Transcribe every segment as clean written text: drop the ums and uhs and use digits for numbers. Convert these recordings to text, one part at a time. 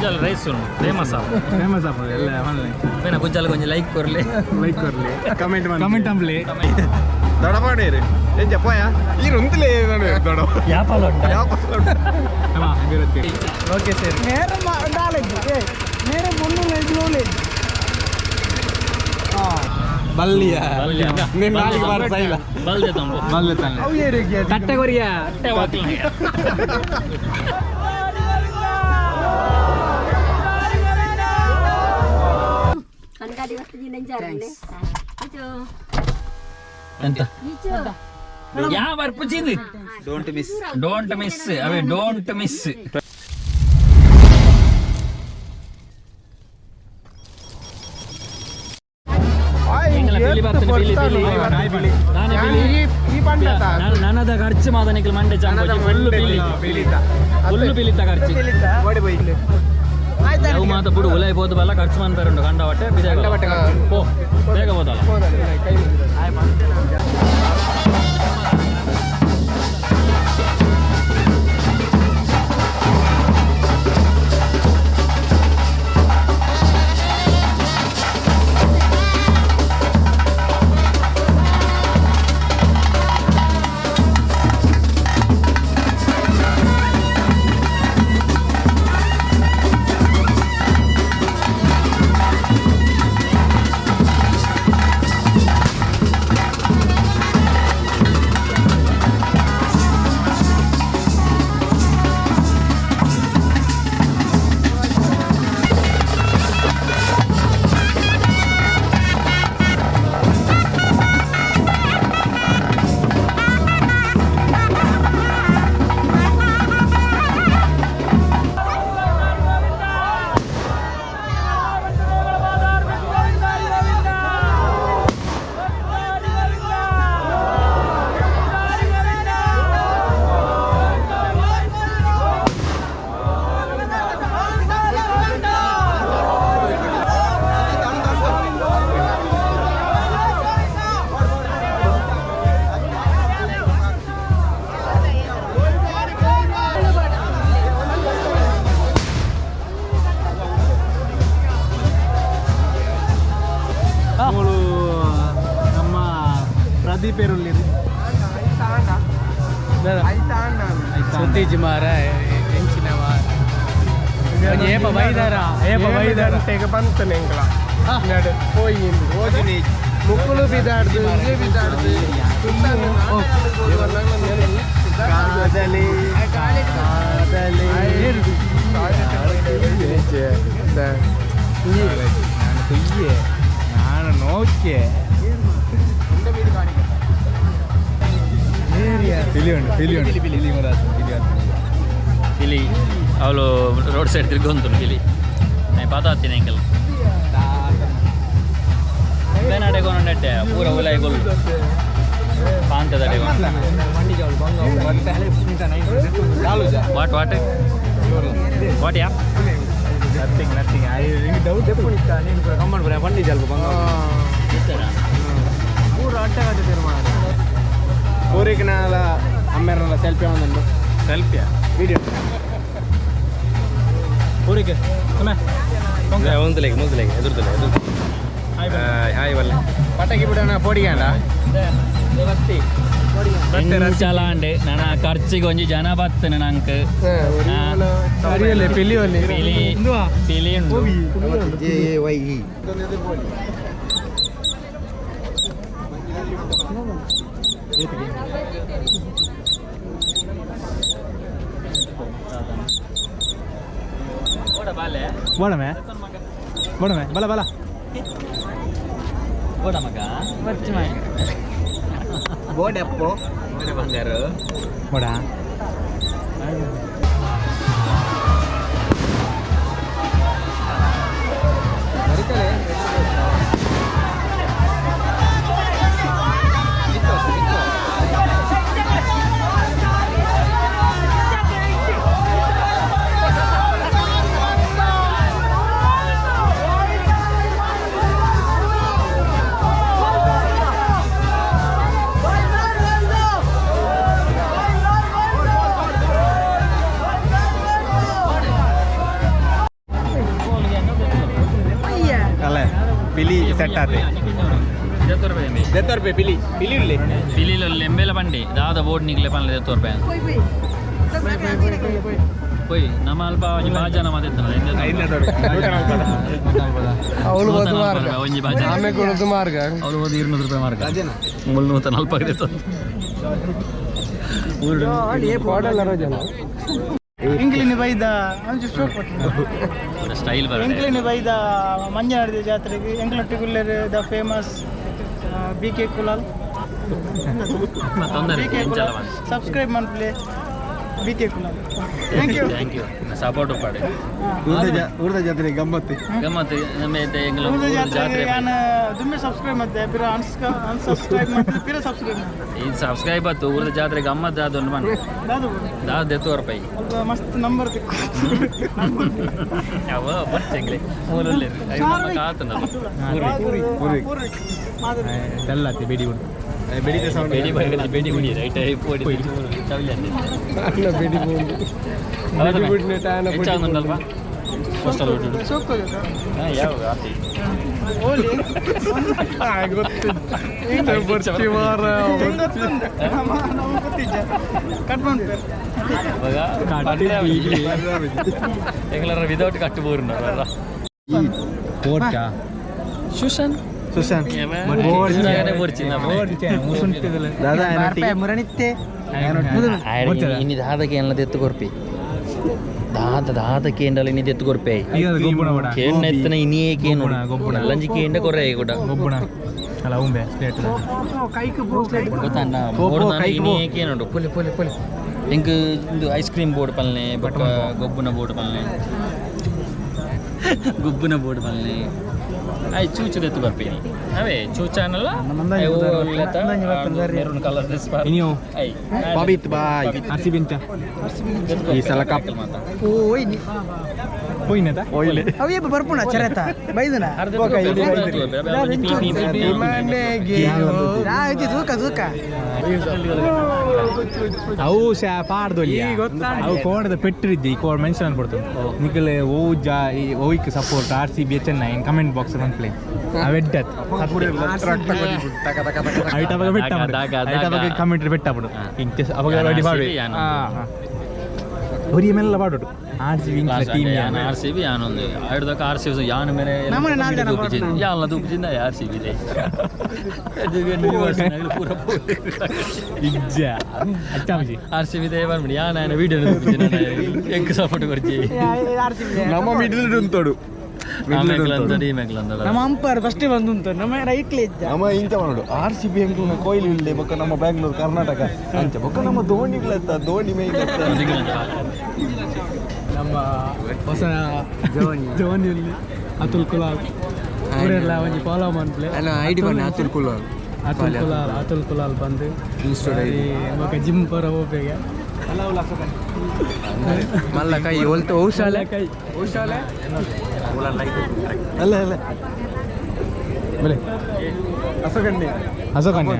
Gujjal rice ಉಂಡು famous ಆವು. Famous ಆಪುಂಡು ಎಲ್ಲ ಮಲ್ಲೆ. ಬೇನ ಗುಜ್ಜಲ್ ಕೊಂಚ ಲೈಕ್ ಕೊರ್ಲೆ. ಲೈಕ್ ಕೊರ್ಲೆ, ಕಮೆಂಟ್ ಕಮೆಂಟ್ ಅಂಬ್ಲೆ. ದಡಪಾಡೇರು ಎಂಚ ಪೋಯ ಈ ರೊಂತಲೇ ದಡ. ಯಾಪಲ ಉಂಟಾ? Okay sir. ಬಲ್ಲಿಯ. ನಿನ್ನ ನಾಲಿಗೆ ಬಾರ ಸೈಲ. ಬಲ್ದೆ ತಂಬು. ಬಲ್ಲೆ ತಾನೆ ತಟ್ಟೆ ಕೊರಿಯ. ತಟ್ಟೆ ವಾಕ್ಲ. ಎಂತ ಯಾ ಬರ್ಪುಚಿಂದು? Don't miss. Don't miss away, don't miss. ನನದ ಖರ್ಚು ಮಾದನಿಕಲ್ ಮಂಡೆ ಚಾಂಪೋಜಿ ಫುಲ್ ಬಿಲಿ, ಫುಲ್ ಬಿಲಿತ ಖರ್ಚು. ಅವು ಮಾತ ಬಿಡು, ಉಲೈ ಬೋದು ಬಲ್ಲ ಖರ್ಚು ಮನ್ಪೇರುಂಡು ಕಂಡವಟ್ಟೆ ಬಿಜಾಗ ಪೋ, ಬೇಗ ಹೋದಲ್ಲ. ಅವಳು ನಮ್ಮ ಪ್ರದೀಪ್ ಏರುಳ್ಳಿ. ಸುತ್ತೀಜಿ ಮಾರ ಎಂಚಿನ ಮಾರ ಒಂಜಿ ಏಪ ಬೈದಾರ ಏಪ ಬೈದಾರ. ಗಂಟೆಗೆ ಬಂತು ಎಂಕಲ ನಡು ಪೋಯಿ ಮುಕ್ಕುಲು ಬಿದಾಡ್ದು ಇಂಜೆ ಬಿದಾಡ್ದು. ಕಾದಲಿ ಕಾದಲಿ. ನಾನು ಕುಯ್ಯೆ, ನಾನು ನೋಕೆ. ಪಿಲಿ ಉಂಟು, ಪಿಲಿ ಉಂಟು, ಪಿಲಿ ಮರಾತು, ಪಿಲಿ ಉಂಟು. ಪಿಲಿ ಅವಳು ರೋಡ್ ಸೈಡ್ ತಿರ್ಗೊಂತು ಪಿಲಿ ನಾ ಪಾತ ಹತ್ತೀನಿ ಎಂಕಲ್ ಬೇನಾಡೆ ಗೋನಂಡೆ ಪೂರ ಉಲಾಯಿ ಗೊಲ್ಲು ಪಾಂತದಡೆ. What what what yeah? Nothing, nothing. I doubt. Common ಪುರ ಪಂಡಿ ಜಲ್ಪ ಬಂಗ. ಊರಿಗೆ ನಾಲ ಅಮ್ಮೇರಲ್ಲ ಸೆಲ್ಫಿ ಒಂದೊಂದು. ಸೆಲ್ಫಿಯಾ? ವಿಡಿಯೋ. ಊರಿಗೆ ಒಂದ್ಲೇಗೆ ಮುಂದ್ಲೇಗೆ ಎದುರ್ದಲೆ ಎದುರು. ಹಾಯ್ ಬಲ್ಲ ಪಟಾಕಿ ಬಿಡೋಣ ಪೋಡಿಗಾಂಡ. ಚಲಾಂಡೆ ನನ್ನ ಖರ್ಚಿಗೆ ಒಂಜಿ ಜನ ಬತ್ತನೆ ನಂಕ್. ಸರಿಯಲ್ಲೇ ಪಿಲಿ ಒಲ್ಲಿ. ಪಿಲಿ ಪಿಲಿ ಉಂಡು. J A Y E. ಬೋಡಮೆ ಬೋಡಮೆ ಬಲ ಬಲ. ಬೋಡ ಮಗ. ಬೋಡಪ್ಪೋ. ಬಂಗಾರು. ಬೋಡ. ಪಿಲಿ ಸೆಟ್ ಆತೆ. ದೆತ್ತೊರ್ಪೆ ಪಿಲಿ ಪಿಲಿ ಉಲ್ಲೆ. ಪಿಲಿಲ ಎಂಬೆಲ ಬಂಡಿ ದಾದ ಬೋರ್ಡ್ ನಿಗ್ಲೆ ಪನ್ಲೆ ದೆತ್ತೊರ್ಪೆ ಪೋಯ್ ನಮ್ಮ ಅಲ್ಪ ಒಂಜಿ ಬಾಜನ ಮಾತೆತ್ತನ. ಅವಳು ಒಂದು ಮಾರ್ಗ. ಒಂಜಿ ಬಾಜನ. ಆಮೆ ಕೊಡೋದು ಮಾರ್ಗ. ಅವ್ರು ಒಂದು 200 ರೂಪಾಯಿ ಮಾರ್ಗ ಮುಳ್ಳು 140 ಬಾಡಲ್ಲ. ಎಂಕ್ಲಿನಿ ಬೈದ ಅಂಚು ಶೋಕ್ ಪಟ್ಟು. ಸ್ಟೈಲ್ ಬರ. ಎಂಕ್ಲಿನಿ ಬೈದ ಮಂಜನಾಡಿದ ಜಾತ್ರೆಗೆ ಎಂಕ್ಲೊಟ್ಟಿಗುಲ್ಲೇರು the famous B K Kulal. ತೊಂದರೆ ಬಿ ಕೆ ಎಂಚಲ. ಕುಲಾಲ್ ಸಬ್ಸ್ಕ್ರೈಬ್ ಮನ್ಪ್ಲೆ. B K Kulal, thank you. Thank you. Support ಉಪ್ಪಾಡು. ಊರ್ದ ಜಾತ್ರೆ ಗಮ್ಮತ್ತು. ಗಮ್ಮತ್ತು ನಮ್ಮ ಎಂಗ್ಲ ಊರ್ದ ಜಾತ್ರೆ. ಜಾತ್ರೆಗೆ ನಾನು ದುಮ್ಮೆ ಸಬ್ಸ್ಕ್ರೈಬ್ ಮತ್ತೆ ಪಿರ ಅನ್ಸಬ್ಸ್ಕ್ರೈಬ್ ಮತ್ತೆ ಪಿರ ಸಬ್ಸ್ಕ್ರೈಬ್. ಇದು ಸಬ್ಸ್ಕ್ರೈಬ್ ಆತು. ಊರದ ಜಾತ್ರೆ ಗಮ್ಮತ್ತು ಅದು ಒಂದು ಮನೆ. ದಾದು. ದಾದ ದೆತ್ತು ರೂಪಾಯಿ. ಅಲ್ಪ ಮಸ್ತ್ ನಂಬರ್ ತಿಕ್ಕು. ಯಾವ ಬರ್ಚಂಗ್ಲೆ ಮೂಲಲ್ಲಿ ಕಾತನಲ್ಲ. ಡಲ್ಲಾತೆ ಬೇಡಿ ಉಂಟು. ಬೇಡಿ ಬೈಗಲ್ಲಿ ಬೇಡಿ ಗುಡಿ ರೈಟ್ ಪೋಡಿ ಚವಲಿ ಅಣ್ಣ ಬಿಡಿ ಬಂದು ಬಿಡಿ ಬಿಡ್ನೆ ತಾನ ಬಿಡಿ. ಹೆಚ್ಚಾಗುಂಟಲ್ವಾ ಫಸ್ಟ್ ಅಲ್ಲಿ. ಶೋಕ್. ಯಾವ ಆತಿ? ಓಲಿ. ಗೊತ್ತಿತ್ತು ಬರ್ತಿ ವಾರ. ಗೊತ್ತುಂಟು ನಮಗೆ ಗೊತ್ತಿದ್ದ ಕಟ್ ಮಾಡ್ತಾರೆ. ಇವಾಗ ಎಂಗ್ಲಾರ ವಿದೌಟ್ ಕಟ್ಟು ಬೋರ್ನ. ಕೋರ್ಚಾ? ಸುಶಾನ್. ಸುಶಾಂತ್. ದಾದಾ. ಇನಿ ದಾದಕ್ಕೆ ಎಲ್ಲ ದೆತ್ತು ಕೊರ್ಪಿ ದಾದ ದಾದ ಕೇಂಡಲ ಇನಿ ದೆತ್ತು ಕೊರ್ಪೆ. ಗೊಬ್ಬಣ ಬಡ. ಕೇಂಡ ಎತ್ತನ ಇನಿಯೇ ಕೇನು. ಗೊಬ್ಬಣ, ಗೊಬ್ಬಣ. ಲಂಜಿ ಕೇಂಡ ಕೊರ್ರೆ ಕೂಡ. ಗೊಬ್ಬಣ ಅಲ್ಲ ಉಂಬೆ ಸ್ಲೇಟ್. ಗೊತ್ತಣ್ಣ ಇನಿಯೇ ಕೇನುಂಡು ಪೊಲೆ ಪೊಲೆ ಪೊಲೆ ಎಂಕ್ ಇಂದು ಐಸ್ ಕ್ರೀಮ್ ಬೋರ್ಡ್ ಪಲ್ನೆ ಬೊಕ್ಕ ಗೊಬ್ಬುನ ಬೋರ್ಡ್ ಪಲ್ನೆ ಗುಬ್ಬುನ ಬೋರ್ಡ್ ಪಲ್ನೆ I ಚೂಚು ದೆತ್ತು ಬರ್ಪೇನಿ ಅವೇ ಚೂಚಾನಲ್ಲ ಮೆರೂನ್ ಕಲರ್ ಡ್ರೆಸ್. ಇನಿಯೋ? I. ಪಬಿತ್ ಬಾಯ್. ಆರ್ ಸಿ ಬಿಂಚ ಈ ಸಲ ಕಪ್. ಪೋಯಿನತ. ಅವೇ ಬರ್ಪುಣ ಚರತ ಬೈದನ. ಮನೆಗೆ ತೂಕ ತೂಕ. ಅವು ಶಾ ಪಾಡ್ದೊಲಿ ಅವು ಕೋಡದ ಪೆಟ್ಟಿರಿದ್ದೆ ಈ ಕೋಡ್ ಮೆನ್ಷನ್ ಅನ್ಬಿಡ್ತು ನಿಕಲೆ ಓ ಜಾ ಈ ಓಯ್ಕ್ support R C B Chennai comment box ಅನ್ಪ್ಲೆ ಅವೆಡ್ಡತ್ ಐಟ ಅವಾಗ ಬೆಟ್ಟ ದಾಗ, ದಾಗ, ಐಟ ಅವಾಗ ದಾಗ. ಕಮೆಂಟ್ ಬೆಟ್ಟ ಬಿಡು ಇಂಚ ಅವಾಗ ಯಾನ್ ರೆಡಿ RCB ಮಾಡಿ ಯಾನ್. ಒರಿಯ ಮೇಲೆಲ್ಲ ಪಾಡೋಡು ಆರ್ ಸಿ ಬಿ ಟೀಮ್. ಯಾನ್ ಆರ್ ಸಿ ಬಿ ಯಾನೊಂದು ಆಡ್ದಕ್ಕ ಆರ್ ಸಿ ಬಿ ಯಾನ್ ಮೇಲೆ. ನಮ್ಮನೆ ನಾಲ್ಕು ಜನ ಪಾಡ್ನ. ಯಾನ್ಲ ತೂಪಿಜಿಂದ ಆರ್ ಸಿ ಬಿ ಇಜ್ಜ ಅಚ್ಚಾಮಜಿ. ಆರ್ ಸಿ ಬಿ they ಬಂದ್ಬಿಡಿ ಯಾನ್ ಆಯನ ವಿಡಿಯೋ ಎಂಕ್ ಸಪೋರ್ಟ್ ಕೊರ್ಚಿ. ನಮ್ಮ ಮಿಡ್ಲ್ ಉಂಟೋಡು. ಆಮೇಲೆ ಈ ಮೇಗ್ಲ. ನಮ್ಮ ಅಂಪರ್ ಫಸ್ಟ್ ಬಂದುಂಟು ನಮ್ಮ ರೈಟ್ಲೆ ಇದ್ದ. ನಮ್ಮ ಇಂಚ ಮಾಡೋಡು ಆರ್ ಸಿ ಬಿ ಎಂಕ್ಲು ಕೊಹ್ಲಿ ಇಲ್ಲೇ ಬೊಕ್ಕ ನಮ್ಮ ಬ್ಯಾಂಗ್ಳೂರ್ ಕರ್ನಾಟಕ ಅಂಚ ಬೊಕ್ಕ ನಮ್ಮ ಧೋನಿಗಳತ್ತ ಧೋನಿ ಮೇಗ್ಲತ್ತ. ನಮ್ಮ ಹೊಸ ಜೋನಿಯಲ್ಲಿ ಅತುಲ್ ಕುಲಾಲ್ ಊರೆಲ್ಲ ಒಂಜಿ ಫಾಲೋ ಮನ್ಪ್ಲೆ. ಐಡಿ ಬನ್ನಿ ಅತುಲ್ ಕುಲಾಲ್. ಅತುಲ್ ಕುಲಾಲ್ ಅತುಲ್ ಕುಲಾಲ್ ಬಂದು ಬೊಕ ಜಿಮ್ ಪರ ಹೋಗ್ಬೇಕ. ಮಲ್ಲ ಕೈ ಒಲ್ತು ಔಷಾಲೆ. ಕೈ. ಔಷಾಲೆ ಅಲ್ಲ ಅಲ್ಲ. ಬಲೆ. ಅಸಗಣ್ಣೆ. ಅಶೋಕಣ್ಣ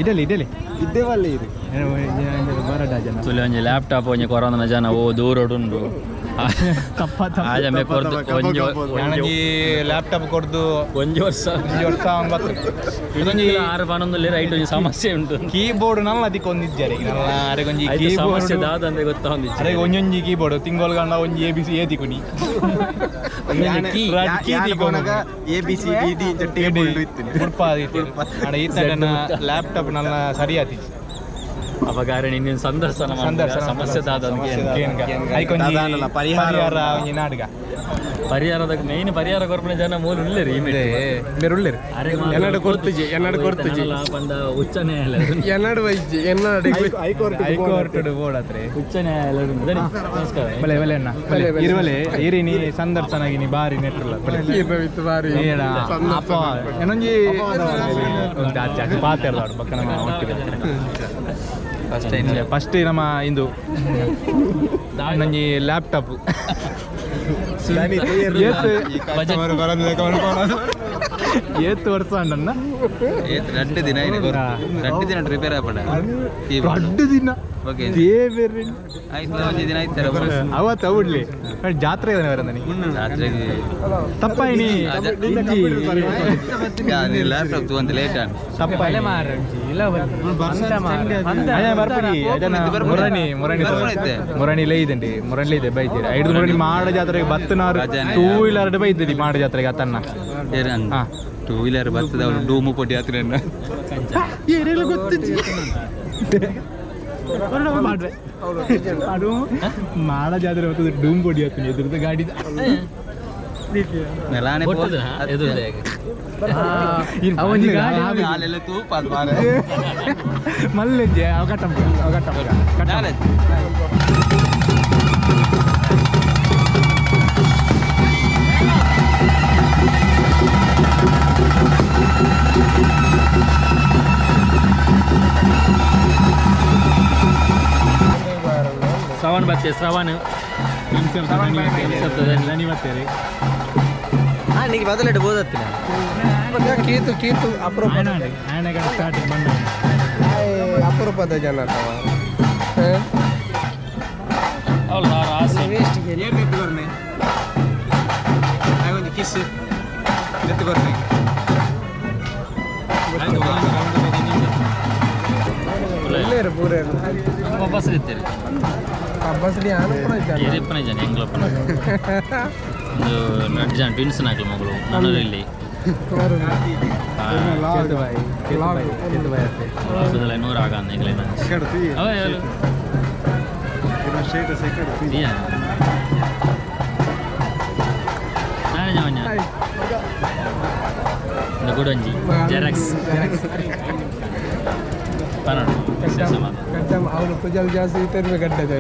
ಇಡಲಿ ಇಡಲಿ. ಇದ್ದೇ ವಲ್ಲ ಇದು. ಬರಡ ಜನ. ತುಲೆ ಒಂಜಿ ಲ್ಯಾಪ್ಟಾಪ್ ಒಂಜಿ ಕೊರೋನ ಜನ ಓ ದೂರಡುಂಡು. ತಪ್ಪ. ಆಜ ಮೇ ಕೊರ್ದು ಒಂಜಿ ಒಂಜಿ ಲ್ಯಾಪ್ಟಾಪ್ ಕೊಡ್ದು. ಒಂಜಿ ವರ್ಷ. ಒಂಜಿ ವರ್ಷ ಅವ್ನು ಬತ್ತು ಇದೊಂಜಿ. ಆರು ಪನೊಂದು ರೈಟ್ ಒಂಜಿ ಸಮಸ್ಯೆ ಉಂಟು. ಕೀಬೋರ್ಡ್ ನಲ್ಲ ಅದಕ್ಕೆ ಒಂದಿದ್ದಾರೆ ನಲ್ಲ ಅರೆಗೊಂಜಿ ಐತ ಸಮಸ್ಯೆ ಕೀಬೋರ್ಡ್ ದಾದಂತೆ ಗೊತ್ತಾ ಒಂದು. ಅರೆ ಒಂಜೊಂಜಿ ಕೀಬೋರ್ಡ್ ತಿಂಗೋಲ್ ಗಂಡ ಒಂಜಿ ಎ ಬಿ ಸಿ ಎ ತಿಕುನಿ. A B C D D ಇಂಚ ಟೇಬಲ್ ಇತ್ತು. ಮುಡ್ಪ ಅಡ ಈತ ಲ್ಯಾಪ್ಟಾಪ್ ನನ್ನ ಸರಿ ಆತಿ. ಅಪಗಾರ ನಿನ್ನ ಸಂದರ್ಶನ ಮಲ್ಪುಗ, ಸಂದರ್ಶನ ಸಮಸ್ಯೆ ದಾದಂತೆ. ಐಕೊಂಜಿ ದಾದಾನಲ್ಲ, ಪರಿಹಾರ. ಪರಿಹಾರ ಒಂಜಿ ನಾಟಕ. ಪರಿಹಾರದ ಮೇನ್ ಪರಿಹಾರ ಕೊರ್ಪುನ ಜನ ಮೂಲ ಉಲ್ಲೇರಿ ಈ ಮೆಟ್ಟು. ಬೇರೆ ಅರೆ ಎನ್ನಡ ಕೊರ್ತುಜಿ, ಎನ್ನಡ ಕೊರ್ತುಜಿ. ಪಂಡ ಉಚ್ಚ ನ್ಯಾಯಾಲಯ. ಎನ್ನಡ ವೈದ್ಯ ಎನ್ನಡ. ಹೈಕೋರ್ಟ್ ಬೋರ್ಡ್ ಹತ್ರ. ಉಚ್ಚ ನ್ಯಾಯಾಲಯ ಉಂಟು. ಸರಿ, ನಮಸ್ಕಾರ. ಬಲೆ ಬಲೆ ಅಣ್ಣ ಬಲೆ ಇರುವಲೆ ಇರಿನಿ ಸಂದರ್ಶನ ಬಾರಿ ನೆಟ್ಟುಲ್ಲ ಬಲೆ. ಬಾರಿ. ಏಡ ಅಪ್ಪ ಏನೊಂಜಿ ಪಾತೆರ್ದಾಡು ಬಕ್ಕ ನಮ್ಮ ಒಟ್ಟಿಗೆ ಫಸ್ಟ್ ನಮ್ಮ ಇಂದು ನಂಜಿ ಲ್ಯಾಪ್ಟಾಪ್ ಏತ್ ವರ್ಷ ಅಂಡನ್ನ ಏತ್ ರಡ್ಡು ದಿನ ಇನಿ ರಡ್ಡು ದಿನ ರಿಪೇರ್ ಆಪಡ ರಡ್ಡು ದಿನ ಓಕೆ ದೇವೆರೆ ಆಯ್ತು ಒಂಜಿ ದಿನ ಆಯ್ತಾರ ಅವತ್ತು ಅವಡ್ಲಿ ಜಾತ್ರೆ ಬರಂದನಿ ಜಾತ್ರೆಗೆ ತಪ್ಪಾಯಿನಿ ಲ್ಯಾಪ್ಟಾಪ್ ತಗೊಂತ ಲೇಟ್ ಆನ್ ತಪ್ಪಾಯಿ ಮುರಣಿ ಮುರಣಿ ಮುರಣಿ ಲೈದಂಡಿ ಮುರಣಿ ಲೈದೆ ಬೈತೀರಿ ಐದು ಮುರಣಿ ಮಾಡ ಜಾತ್ರೆಗೆ ಬತ್ತನಾರು ಟೂ ವೀಲರ್ ಬೈತೀರಿ ಮಾಡ ಜಾತ್ರೆಗೆ ಅತನ್ನ ಟೂ ವೀಲರ್ ಬತ್ತದ ಅವರು ಡೂಮು ಪೊಟ್ಟಿ ಯಾತ್ರೆ ಏನೆಲ್ಲ ಗೊತ್ತಿಜ್ಜಿ ಮಾಡ ಜಾತ್ರೆ ಬರ್ತದೆ ಡೂಮ್ ಪೊಡಿ ಹಾಕ್ತೀನಿ ಎದುರದ ಗಾಡಿ ಮಲ್ಲೆಜ್ಜೆ ಅವ ಕಟ್ಟಂಬ ಅವ ಕಟ್ಟಂಬ ಕಟ್ಟಂಬ. ಶ್ರವಣ್ ಬತ್ತೆ ಶ್ರವಣ್ ಧನ್ಯವಾದ. ನೀಗೆ ಬದಲಿಟ್ಟು ಬೋದತ್ತಿನ ಕೀತು ಕೀತು ಅಪರೂಪ ಸ್ಟಾರ್ಟಿಂಗ್ ಬಂದ ಅಪರೂಪದ ಜನ ಕಿಸ್ ಎತ್ತುಕೊರ್ನೆ ಪೂರ ಬಸ್ ಇತ್ತೇರಿ ಬಸ್ಲಿ ಅನುಕೂಲ ಏರಿಪ್ಪನ ಜನ ಎಂಗ್ಲಪ್ಪನ ಒಂದು ರಡ್ಡು ಜನ ಟ್ವಿನ್ಸ್ ನಾಕಲು ಮಗಳು ನಾನು ಇಲ್ಲಿ ಕೇತುಬಾಯಿ ಕೇತುಬಾಯಿ ಕೇತುಬಾಯಿ ಅತ್ತೆ ನೂರು ಆಗ ಎಂಗ್ಲೇನ ಗುಡಂಜಿ ಜೆರಾಕ್ಸ್ ಅವನು ಕುಜಲ್ ಜಾಸ್ತಿ ಇತರೆ ಗಡ್ಡೆ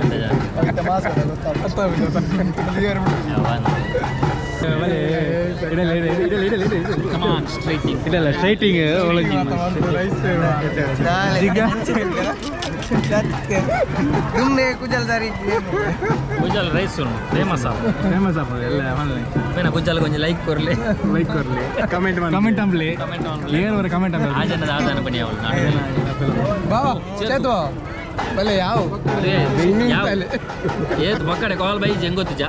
ಇಲ್ಲ ಸ್ಟ್ರೈಟಿಂಗ್ ಒಳಗೆ ಕುಜಲ್ ರೈಸ್ ಫೇಮಸ್ ಫೇಮಸ್ ಆಪುಂಡು ಎಲ್ಲ ಮಲ್ಲೆ ಕುಜಲ್ ಕೊಂಚ ಲೈಕ್ ಕೊರ್ಲೆ ಲೈಕ್ ಕೊರ್ಲೆ ಕಮೆಂಟ್ ಕಮೆಂಟ್ ಅಂಬ್ಲೆ ಏನು ಬರ ಕಮೆಂಟ್ ಅಂಬ್ಲೆ ಆ ಜನದ ಆದಾನ ಪಣಿ ಅವಳು ಬಾವಾ ಚೇತು ಬಲೆ ಯಾವ ಏತ್ ಮಕ್ಕಡೆ ಕಾಲ್ ಬೈ ಜಂಗೊತ್ತಿಜ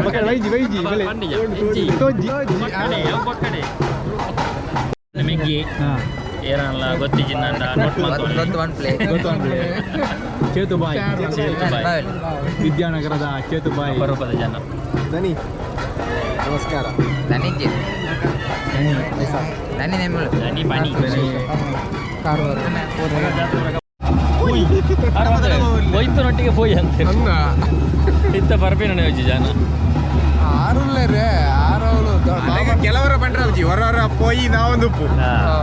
ಮಕ್ಕಳ ವೈಜಿ ವೈಜಿ ಬಲೆ ಪಂಡಿಜ ಇಜ್ಜಿ ತೋಜಿ ಮಕ್ಕಡೆ ಯಾವ ಪಕ್ಕಡೆ ಮೆಗ್ಗಿ ಹಾಂ ಏರಲ್ಲ ಗೊತ್ತಿಜಿನ್ನ ನೋಟ್ ಮಾಡ್ಕೊಳ್ಳಿ ಗೊತ್ತಂಬ್ಲೆ ಚೇತುಬಾಯಿ ಚೇತುಬಾಯಿ. ವಿದ್ಯಾನಗರದ ಚೇತುಬಾಯಿ ಅಪರೂಪದ ಜನ ಧನಿ ನಮಸ್ಕಾರ ದನಿ ಪಣಿ ಒಯ್ತನೊಟ್ಟಿಗೆ ಪೋಯಿ ಅಂತ ಇತ್ತ ಪರ್ಪಿನ ಯೋಜಿ ಜನ ಆರುಲ್ಲರೇ ಆರವಳು ಕೆಲವರ ಪಂಡ್ರಾವ್ಜಿ ಹೊರ ಹೊರ ಪೋಯಿ ನಾವೊಂದು ಉಪ್ಪು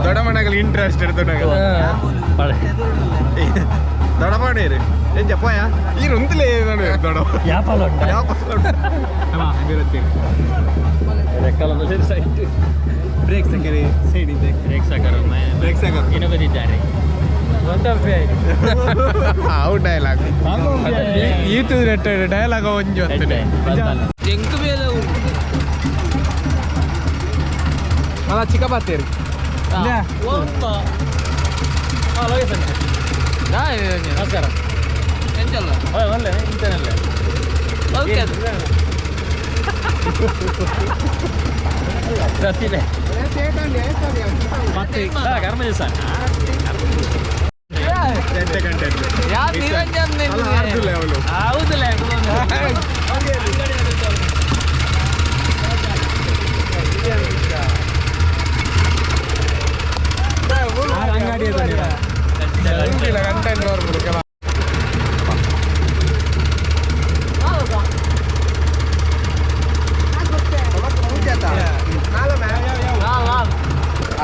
ದೊಡ್ಡ ಮನೆಗಳು ಇಂಟ್ರೆಸ್ಟ್ ಇರ್ತದೆ ದೊಡ್ಡ ಮನೆ ಎಂಜ ಪೋಯ ಈ ರೊಂತಲೇ ದೊಡ್ಡ ಯಾಪಲ ಬ್ರೇಕ್ ಸಕ್ಕರೆ ಸೈಡ್ ಇದೆ ಪ್ರೇಕ್ಷಕರು ಪ್ರೇಕ್ಷಕರು. ಏನೋದಿದ್ದಾರೆ ಅವು ಡೈಲಾಗ್ ಈತು ಡೈಲಾಗ್ ಒಂಜಿ ಹೊತ್ತನೆ ಮಲ ಚಿಕ್ಕ ಬಾತೇರಿ ನಮಸ್ಕಾರ ಒಳ್ಳೆ ಇಂತನಲ್ಲ ಪ್ರತಿಭೆ ಕರ್ಮ ದಿವಸ ಹೌದಲ್ಲ. ಅಂಗಡಿ ಕಂಟೆಂಟ್ ಬರ್ಬೋದು.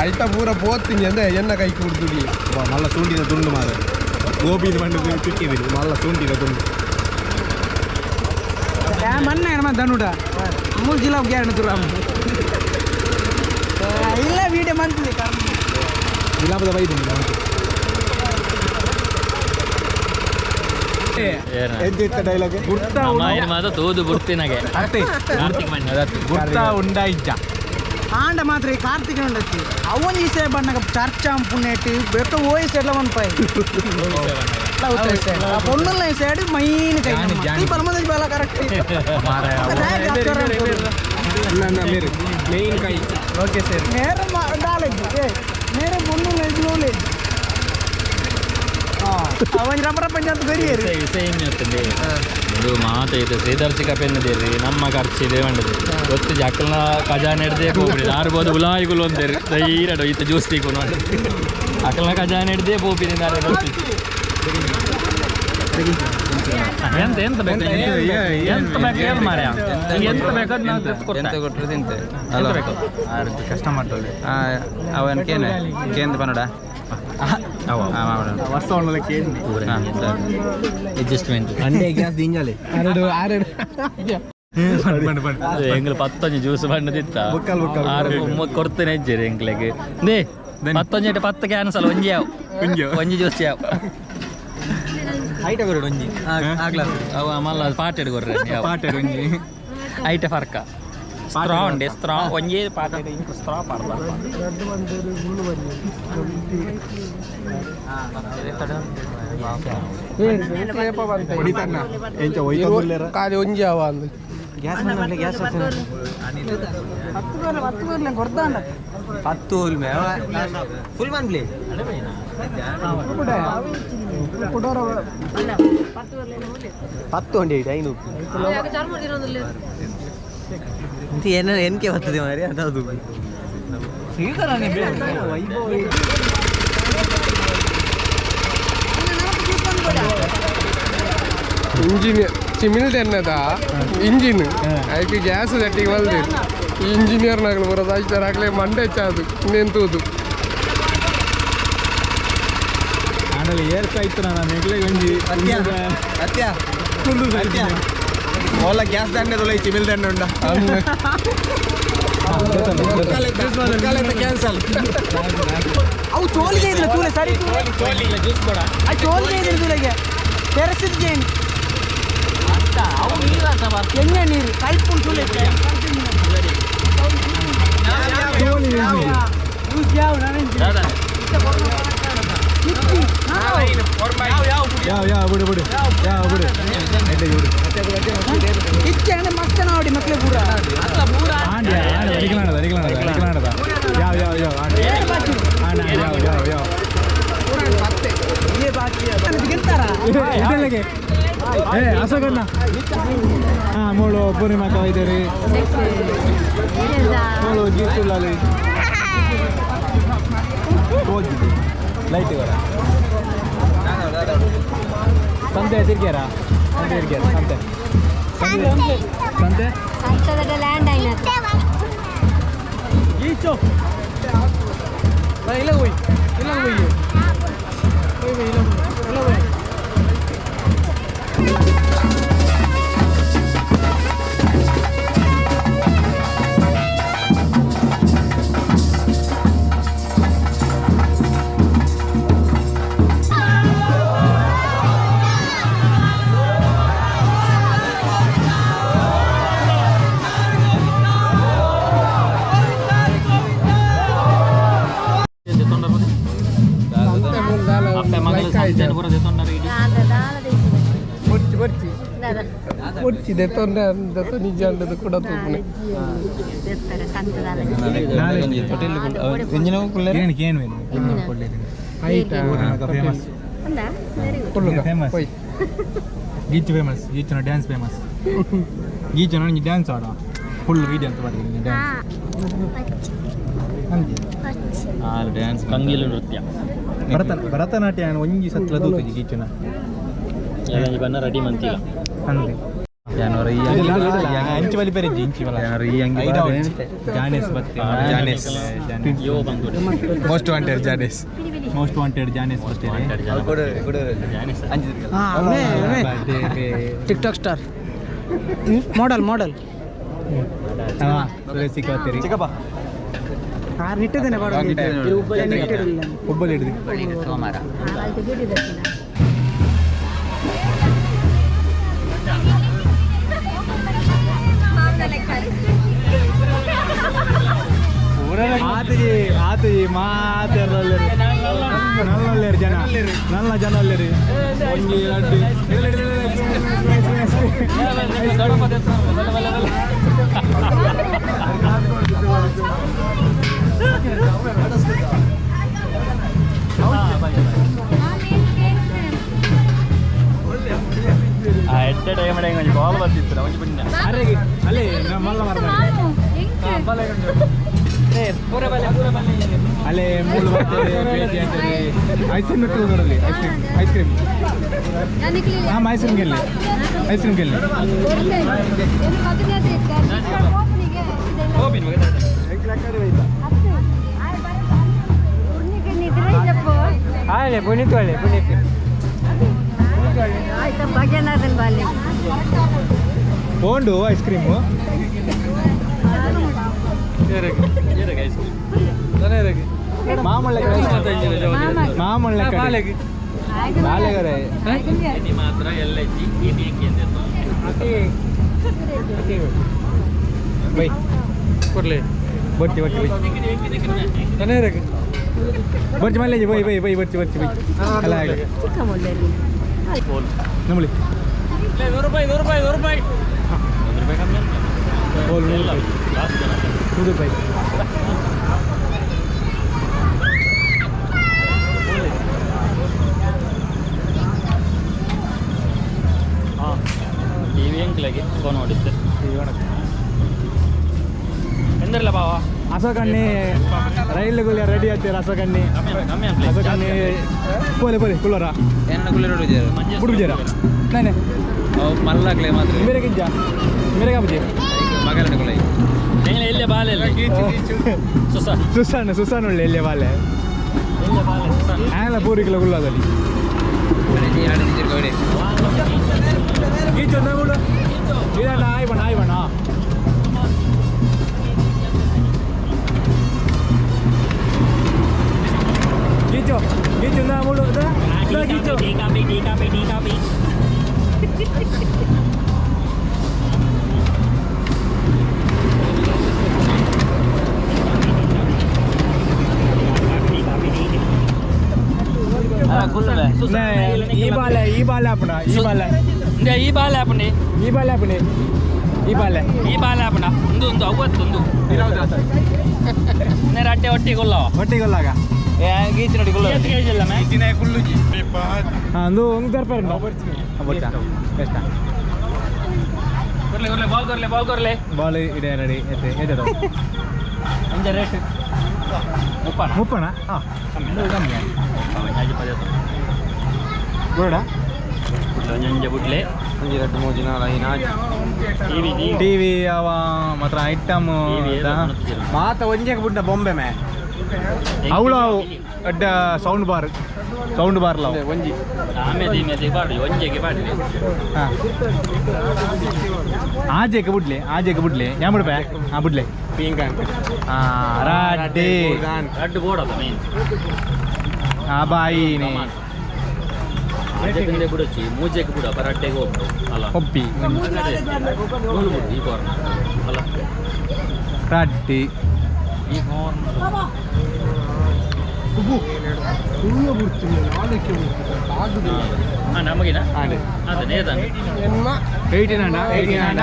ಅಲ್ಟ ಪೂರ ಪೋತಿಂಜಿ ಅಂದ್ರೆ ಎನ್ನ ಕೈ ಕುಡ್ದುಡಿ. ಮಲ್ಲ ಸೂಂಡಿನ ತುಂಡು ಮಾರ ಗೋಬಿದ ಮಣ್ಣು ತಿಕ್ಕಿದಿರಿ ಮಲ್ಲ ಸೂಂಡಿನ ತುಂಡು. ಮನ್ನ ನಮ್ಮ ಧನುಡ ಮೂರು ಜಿಲ್ಲಾ ಗ್ಯಾರಂಟಿ ಇಲ್ಲ ವೀಡಿಯೋ ಮಂತ್ಲಿ. ಗುಲಾಬದ ಬೈದು. ಡೈಲಾಗ್ ಮಾತ್ರ ತೋದು ಬಿಡ್ತೀನಾಗೆ. ಅತ್ತೆ. ಕಾರ್ತಿಕ್ ಮಣ್ಣು. ಗುರ್ತಾ ಉಂಡ ಇಜ್ಜ. ಆಂಡ ಮಾತ್ರ ಈ ಕಾರ್ತಿಕ ಉಂಡತ್ತಿ ಅವನ್ ಈ ಸೇಬ್ ಬಣ್ಣಗ ಚರ್ಚಾ ಪುಣ್ಯಟ್ಟು ಬೆಕ್ಕ ಓಯ್ ಸೈಡ್ಲ ಒನ್ ಪೈ ಪೊಣ್ಣುಲ್ಲ ಈ ಸೈಡ್ ಮೈನ್ ಕೈ ಈ ಪರಮದ ಬಲ ಕರೆಕ್ಟ್. ಮೇನ್ ಕೈ. Okay sir. ನೇರ ಡಾಲೆಜ್ ಏ ನೇರ ಪೊಣ್ಣುಲ್ಲ ಇದು ನೋಲೇಜ್. ಅವನ್ ರಬ್ಬರ ಪಂಚಾಯತ್ ಗರಿಯರು. ಸೇಮ್ ಇರ್ತದೆ ಇದು ಮಾತ ಇದೆ ಶ್ರೀಧರ್ಶಿಕ ಪೆನ್ನದೇರಿ ನಮ್ಮ ಖರ್ಚು ಇದೆ ಬಂಡದೆ ಗೊತ್ತು ಜಕ್ಕಲ್ನ ಖಜಾನೆ ಹಿಡ್ದೇ ಪೋಪಿಡಿ ಆರ್ಬೋದು ಉಲಾಯಿಗುಲು ಒಂದೇರಿ ಧೈರ್ಯ ಈತ ಜ್ಯೂಸ್ ತೀಕು ನೋಡಿ ಅಕಲ್ನ ಖಜಾನೆ ಹಿಡ್ದೇ ಪೋಪಿಡಿ ನಾರೆ ಗೊತ್ತು. ಎಂತ ಎಂತ ಬೇಕು, ಎಂತ ಬೇಕು ಹೇಳು ಮಾರ್ಯ. ನಿಂಗೆ ಎಂತ ಬೇಕು ಅದು ನಾನು ತೆಗ್ದು ಕೊಡ್ತೆ. ಎಂತ ಕೊಟ್ಟರು ತಿಂತೆ. ಎಂತ ಬೇಕು? ಕಷ್ಟ ಮಾಡ್ತೋಳಿ. ಅವನ್ ಕೇನೆ ಕೇಂದ್ರ ಪನ್ನಡ. ವರ್ಷ ಒಳ್ಳೆ ಕೇಳಿ. ಅಡ್ಜಸ್ಟ್ಮೆಂಟ್. ಅಂಡೆ ಗ್ಯಾಸ್ ದಿಂಜಾಲೆ. ಅರಡು ಆರಡು. ಎಂಗ್ಲ ಪತ್ತೊಂಜಿ ಜ್ಯೂಸ್ ಬಣ್ಣದಿತ್ತ. ಬುಕ್ಕಲ್ ಬುಕ್ಕಲ್. ಆರು ಕೊಡ್ತೇನೆ ಹೆಜ್ಜೆರಿ ಎಂಕ್ಲೆಗ್ they ಪತ್ತೊಂಜಿ ಇಟ್ಟು ಪತ್ತು ಕ್ಯಾನ್ಸಲ್. ಒಂಜಿ ಯಾವ ಒಂಜಿ ಜ್ಯೂಸ್ ಯಾವ ಐಟ ಕೊರಡು ಒಂಜಿ. ಅವ ಮಲ್ಲ ಪಾಟೆಡ್ ಕೊರ್ರೆ. ಪಾಟೆಡ್ ಒಂಜಿ. ಐಟ ಫರ್ಕ ಸ್ಟ್ರಾ ಉಂಡೆ ಸ್ಟ್ರಾ ಒಂಜೇ ಪಾಟೆಡ್ ಇಂಕು ಸ್ಟ್ರಾ ಪಾಡ್ದ. ಹೊಡಿತಣ್ಣ. ಎಂಚ ಒಯ್ತೊಂದುಲ್ಲೆರ? ಖಾಲಿ ಒಂಜಿ ಅವ ಅಂದು. Gas gas. ಹತ್ತು ಬೇರೆ ಹತ್ತು ಬೇರೆ ಕೊಡ್ತಾಂಡ. ಪತ್ತು ಫುಲ್ ಒನ್ ಪ್ಲೇ. ಪತ್ತು ಒಂಡಿ ಐದು ಐನೂರು ಏನ ಎನ್ಕೆ ಬರ್ತದೆ ಮಾರಿ ಅದಾವುದು. ಇಂಜಿನ್ ಚಿಮಿಲ್ ಎನ್ನದ ಇಂಜಿನ್ ಅದಕ್ಕೆ ಗ್ಯಾಸ್ ತಟ್ಟಿಗೆ ಬಲ್ದೆ. ಈ ಇಂಜಿನಿಯರ್ನಾಗಲು ಬರೋದು ಆಯ್ತಾರೆ ಆಗಲೇ ಮಂಡೆ ಚಾದು ಇನ್ನೇನು ತೂದು. ಆಂಡಲ ಏರ್ಕ ಇತ್ತು ನಾನು ನೆಗ್ಲೆ ಒಂಜಿ. ಅತ್ಯ ಓಲ ಗ್ಯಾಸ್ ದಂಡೆ ತೊಲೆ ಚಿಮಿಲ್ ದಂಡೆ ಉಂಡ ಕ್ಯಾನ್ಸಲ್. ಅವು ಚೋಲಿಗೆ ಇದ್ರೆ ತೂಲೆ ಸರಿ ಆ ಚೋಲಿಗೆ ಇದ್ರೆ ತೂಲೆಗೆ ತೆರಸಿದ ಜೇನು ಎಣ್ಣೆ ನೀರು ಕೈಪುಣ್ ತೂಲೆ ಯೂಸ್ ಯಾವ ಯಾವ ಯಾವ ಬಿಡು ಬಿಡು ಯಾವ ಬಿಡು ಎಡ್ಡೆ ಬಿಡು. ಇಚ್ಛೆ ಮಸ್ತ್ ನಾವಡಿ ಮಕ್ಕಳೇ ಪೂರ. ಆಂಡಿ ಆಂಡಿ ಅರಿಕಲಾಣದ ಅರಿಕಲಾಣದ ಅರಿಕಲಾಣದ ಯಾವ ಯಾವ ಯಾವ ಆಂಡಿ ಆಂಡಿ ಯಾವ ಯಾವ ಯಾವ. ಗೆಲ್ತಾರ. ಇದೆಲ್ಲಗೆ ಏ ಅಶೋಕಣ್ಣ. ಹಾಂ ಮೂಳು ಪೂರ್ಣಿಮಾ ಇದ್ದೀರಿ ಮೂಳು ಗೀಚುಲ್ಲಾಲಿ ಹೋಗಿದೆ ಲೈಟ್ ಇವರ ಸಂತೆ ತಿರ್ಗ್ಯಾರ ಸಂತೆ ತಿರ್ಗ್ಯಾರ ಸಂತೆ ಸಂತೆ ಸಂತೆ. ಸಂತದ ಲ್ಯಾಂಡ್ అయినది. ಈಚೋ ಇಲ್ಲ ಹೋಯ್ ಇಲ್ಲ ಹೋಯ್ ಹೋಯ್ ಇಲ್ಲ ಇಲ್ಲ ಹೋಯ್. ಅಪ್ಪೆ ಮಗಳು ಸಂತೆನ ಪೂರ ದೆತ್ತೊಂಡರು ಇಡೀ. ಬೊರ್ಚಿ ಬೊರ್ಚಿ ಬೊರ್ಚಿ ದೆತ್ತೊಂಡ ದತ್ತ ನಿಜ ಅಂಡದು ಕೂಡ ತೂಪುನೆ. ಏನು ಏನು ವೇನು ಐಟ ಫೇಮಸ್. ಕೊಲ್ಲುಗ. ಫೇಮಸ್. ಹೋಯ್. ಗೀಚ್ ಫೇಮಸ್ ಗೀಚನ ಡ್ಯಾನ್ಸ್ ಫೇಮಸ್ ಗೀಚನ ಒಂಜಿ ಡ್ಯಾನ್ಸ್ ಆಡ ಫುಲ್ ವೀಡಿಯೋ ಅಂತ ಮಾಡ್ತೀನಿ ಡ್ಯಾನ್ಸ್. ಡ್ಯಾನ್ಸ್ ಕಂಗಿಲು ನೃತ್ಯ. ಭರತನಾಟ್ಯ ಒಂಜಿ ಸತ್ಲ ತೂತುಜಿ ಗೀಚನ. ಏಳಂಜಿ ಬಣ್ಣ ರೆಡಿ ಮಂತಿಲ್ಲ. ಅಂದೆ ಇಂಚಿ ಬಲಿ ಪೆರಿಜಿ ಇಂಚಿ ಬಲ ಜಾನೇಸ್ ಬತ್ತೆ. ಜಾನೇಸ್. ಯೋ ಬಂದು. ಮೋಸ್ಟ್ ವಾಂಟೆಡ್ ಜಾನೇಸ್. ಮೋಸ್ಟ್ ವಾಂಟೆಡ್ ಜಾನೇಸ್ ಬತ್ತೇನೆ. TikTok star model model. ಸಿಕ್ಕತ್ತೀರಿ. ಚಿಕ್ಕಪ್ಪ. ಆರು ನಿಟ್ಟಿದ್ದೇನೆ ಬಾಡ. ಹುಬ್ಬಳ್ಳಿ ಹಿಡಿದು. ಆತು ಈ ಮಾತಾಡಲ್ಲೇರು ನಲ್ಲಲ್ಲೇರು ಜನ ನಲ್ಲ ಜನ ಅಲ್ಲೇರು ಒಂಜಿ ಲಡ್ಡು ಎಡ್ಡೆ ಟೈಮ್ ಒಂಜಿ ಕಾಲ್ ಬರ್ತಿತ್ತು ಒಂಜಿ ಪುಣ್ಯ ಅರೆ ಅಲ್ಲೇ ಮಲ್ಲ ಮರ ಅಲ್ಲೇ ಮೂಲು ಬರ್ತದೆ ಬೇಜಿ ಅಂತೇಳಿ ಐಸ್ ಕ್ರೀಮ್ ಇಟ್ಟು ನೋಡಲಿ ice cream ice cream ಹಾಂ ಐಸ್ ಕ್ರೀಮ್ ಗೆಲ್ಲಿ ಐಸ್ ಕ್ರೀಮ್ ಗೆಲ್ಲಿ ಹಾಲೆ ಪುನೀತ್ ಒಳ್ಳೆ ಪುನೀತ್ ಬೋಂಡು ice cream ಮಾಮಳ್ಳ ಮಾಮಳ್ಳ ಬಾಲೆಗರೆ ಮಾತ್ರ ಎಲ್ಲ ಬೈ ಕೊಡ್ಲಿ ಬರ್ತಿ ಬರ್ತಿ ಬೈ ಬರ್ತಿ ಮಲ್ಲೇಜಿ bye bye bye ಬರ್ತಿ ಬರ್ತಿ ಬೈ ಅಲ್ಲ ಹಾಗೆ ನಮ್ಮಳಿ ನೂರು ರೂಪಾಯಿ ನೂರು ರೂಪಾಯಿ ನೂರು ರೂಪಾಯಿ ಒಂದು ರೂಪಾಯಿ ಕಮ್ಮಿ ಹೋಲ್ ನೂರು ರೂಪಾಯಿ ನೂರು ರೂಪಾಯಿ ಹಾಂ ಟಿ ವಿ ಎಂಕ್ಲಾಗಿ ಫೋನ್ ಹೊಡಿತ್ತೆ ಎಂದಿರಲ್ಲ ಬಾವ ಅಶೋಕಣ್ಣಿ ರೈಲುಗಳು ರೆಡಿ ಆಗ್ತೀರ ಅಶೋಕಣ್ಣಿ ಕಮ್ಮಿ ಅಶೋಕಣ್ಣಿ ಪೋಲೆ ಪೋಲೆ ಕುಲ್ಲೋರ ಎನ್ನ ಕುಳ್ಳಿ ನೋಡಿದ್ದೀರ ಬುಡುಜರ ನಾನೇ ಅವು ಮಲ್ಲಾಗ್ಲೆ ಮಾತ್ರ ಮೇರೆ ಗಿಂಜ ಮೇರೆ ಕಾಪುಜಿ ಮಗಲನ ಕುಳ್ಳಿ ಎಲ್ಲೇ ಬಾಲೆ ಸುಸಾನ್ ಸುಸಾನ್ ಸುಸಾನ್ ಒಳ್ಳೆ ಎಲ್ಲೇ ಬಾಲೆ ಎಲ್ಲೇ ಬಾಲೆ ಸುಸಾನ್ ಆ್ಯಂಗ್ಲ ಪೂರಿಕಲ ಕುಲ್ಲದಲ್ಲಿ ಗೀಚು ನಗುಳು ಇದಾಡ ಆಯ್ಬಣ ಆಯ್ಬಣ ಗೀಚು ಗೀಚು ನಾ ಮುಳು ಗೀಚು tea coffee tea coffee tea coffee ಈ ಬಾಲೆ ಈ ಬಾಲೆ ಆಪಣ ಈ ಬಾಲೆ ಈ ಬಾಲೆ ಆಪಣೆ ಈ ಬಾಲೆ ಆಪಣೆ ಈ ಬಾಲೆ ಈ ಬಾಲೆ ಆಪಣ ಒಂದು ಒಂದು ಅವತ್ತೊಂದು ನೇರ ಅಟ್ಟೆ ಒಟ್ಟಿಗೆ ಕೊಲ್ಲವ ಒಟ್ಟಿಗೆ ಕೊಲ್ಲಾಗ ಗೀಚ್ ನೋಡಿ ಕುಳ್ಳ ಹಾಂ ಒಂದು ಒಂದು ತರ್ಪಾರೆ ಬರ್ತಾ ಎಷ್ಟ ಕೊರ್ಲೆ ಕೊರ್ಲೆ ಬಾಲ್ ಕೊರ್ಲೆ ಬಾಲ್ ಕೊರ್ಲೆ ಬಾಲ್ ಇದೆ ರೆಡಿ ಎತ್ತೆ ಎತ್ತೆ ಅಂಜ ರೇಟ್ ಮುಪ್ಪಣ ಮುಪ್ಪಣ ಹಾಂ ಕಮ್ಮಿ ಕಮ್ಮಿ ಬೋಡ ಒಂಜೊಂಜೆ ಬುಡ್ಲೆ ಒಂಜಿ ರಡ್ಡು ಮೂಜಿ ನಾಲ್ ಐದು ನಾಲ್ಕು ಟಿವಿ ಟಿವಿ ಅವ ಮಾತ್ರ ಐಟಮ್ ಮಾತ ಒಂಜೆಗೆ ಬುಡ್ಡ ಬೊಂಬೆ ಮೇ ಅವಳು ಅಡ್ಡ sound bar sound bar love ಒಂಜಿ ಆಮೇಲೆ ಈಮೇಲೆ ಬಾಡಿ ಒಂಜೆಗೆ ಬಾಡಿ ಹಾಂ ಆಜೆಗೆ ಬುಡ್ಲೆ ಆಜೆಗೆ ಬುಡ್ಲೆ ಯಾ ಬಿಡ್ಪೆ ಹಾಂ ಬುಡ್ಲೆ ಪಿಂಕ್ ಅಂತ ಹಾಂ ರಾಡ್ಡೆ ರಡ್ಡು ಬೋರ್ಡ್ ಮೇನ್ ಆ ಬಾಯಿನೇ ಆಜೆಗೆ ಬಿಡೊಚ್ಚಿ ಮೂಜೆಗೆ ಬಿಡು ಬರಾಟೆಗೆ ಹೋಗ್ಬಿಡು ಅಲ್ಲ ಒಪ್ಪಿ ನೂಲು ಬಿಡು ಈ ಕಾರ್ನರ್ ಅಲ್ಲ ರಾಡ್ಡಿ ಈ ಕಾರ್ನರ್ ಹಾಂ ನಮಗಿನ ಅದೇ ನೇತಾನೆ ಏಯ್ಟೀನ್ ಅಂಡ ಏಯ್ಟೀನ್ ಅಂಡ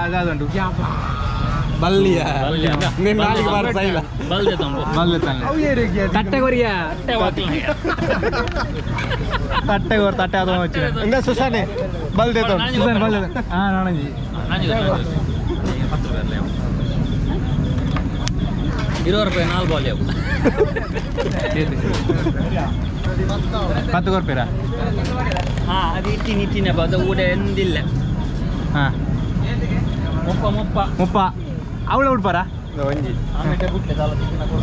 ಅದಾದುಂಟು ಬಲ್ಲಿಯ ನಿನ್ನ ನಾಲಿಗೆ ಬಾರ ಸೈಲ ಬಲ್ದೆ ತಂಬು ಬಲ್ಲೆ ತಾನೆ ತಟ್ಟೆ ಕೊರಿಯ ತಟ್ಟೆ ವಾಕ್ಲ ತಟ್ಟೆ ಕೊರ್ ತಟ್ಟೆ ಅದು వచ్చిన ಇಂದ ಸುಸಾನೆ ಬಲ್ದೆ ಸುಸಾನ್ ಬಲ್ಲೆ ಹಾಂ ನಾನಂಜಿ ಪತ್ತು ರೂಪಾಯಿ ಇರುವತ್ತು ರೂಪಾಯಿ ನಾಲ್ಕು ಬಾಲ್ ಯಾವ ಪತ್ತು ಕೊರ್ಪೇರಾ ಹಾಂ ಅದು ಇಟ್ಟಿನ ಇಟ್ಟಿನ ಅದು ಊಟ ಎಂದಿಲ್ಲ ಹಾಂ ಮುಪ್ಪ ಮುಪ್ಪ ಮುಪ್ಪ ಅವಳ ಉಡ್ಪಾರ ಒಂಜಿ ಆಮೇಲೆ ಬಿಟ್ಲೆ ಸಾಲ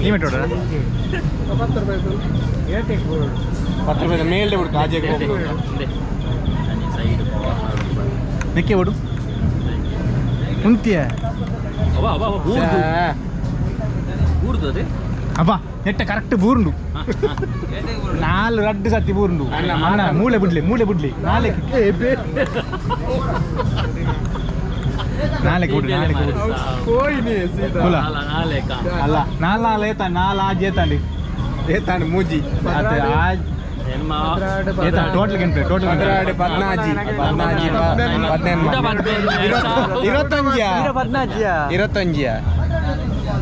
ನೀವೆಟ್ ಹೊಡ್ರ ಪತ್ತು ರೂಪಾಯಿ ಮೇಲ್ಡೆ ಬಿಡು ಕಾಜೆಗೆ ಹೋಗ್ಬಿಡು ಸೈಡ್ ನಿಕ್ಕೆ ಬಿಡು ಉಂತಿಯ ಅವ ಅವ ಊರ್ದು ಊರ್ದು ಅದೇ ಅಬ್ಬಾ ನೆಟ್ಟ ಕರೆಕ್ಟ್ ಬೂರ್ಂಡು ನಾಲ್ ರಡ್ಡು ಸತಿ ಬೂರ್ಂಡು ಅಣ್ಣ ಮೂಳೆ ಬಿಡ್ಲಿ ಮೂಳೆ ಬಿಡ್ಲಿ ನಾಳೆ ನಾಲ್ಕು ಬಿಡು ನಾಲ್ಕು ಬಿಡು ಕೋಯಿನಿ ಸೀದಾ ಕುಲ ನಾಲ್ಕ ಅಲ್ಲ ನಾಲ್ ನಾಲ್ ಏತ ನಾಲ್ ಆಜ್ ಏತಾಂಡಿ ಏತಾಂಡ್ ಮೂಜಿ ಅತ್ತೆ ಆಜ್ ಏತ ಟೋಟಲ್ ಗಂಟೆ ಟೋಟಲ್ ಪದ್ರಾಡು ಪದ್ನಾಜಿ ಪದ್ನಾಜಿ ಪದ್ನೆನ್ಮ ಇರತ್ತೊಂಜಿಯ ಪದ್ನಾಜಿಯಾ ಇರತ್ತೊಂಜಿಯ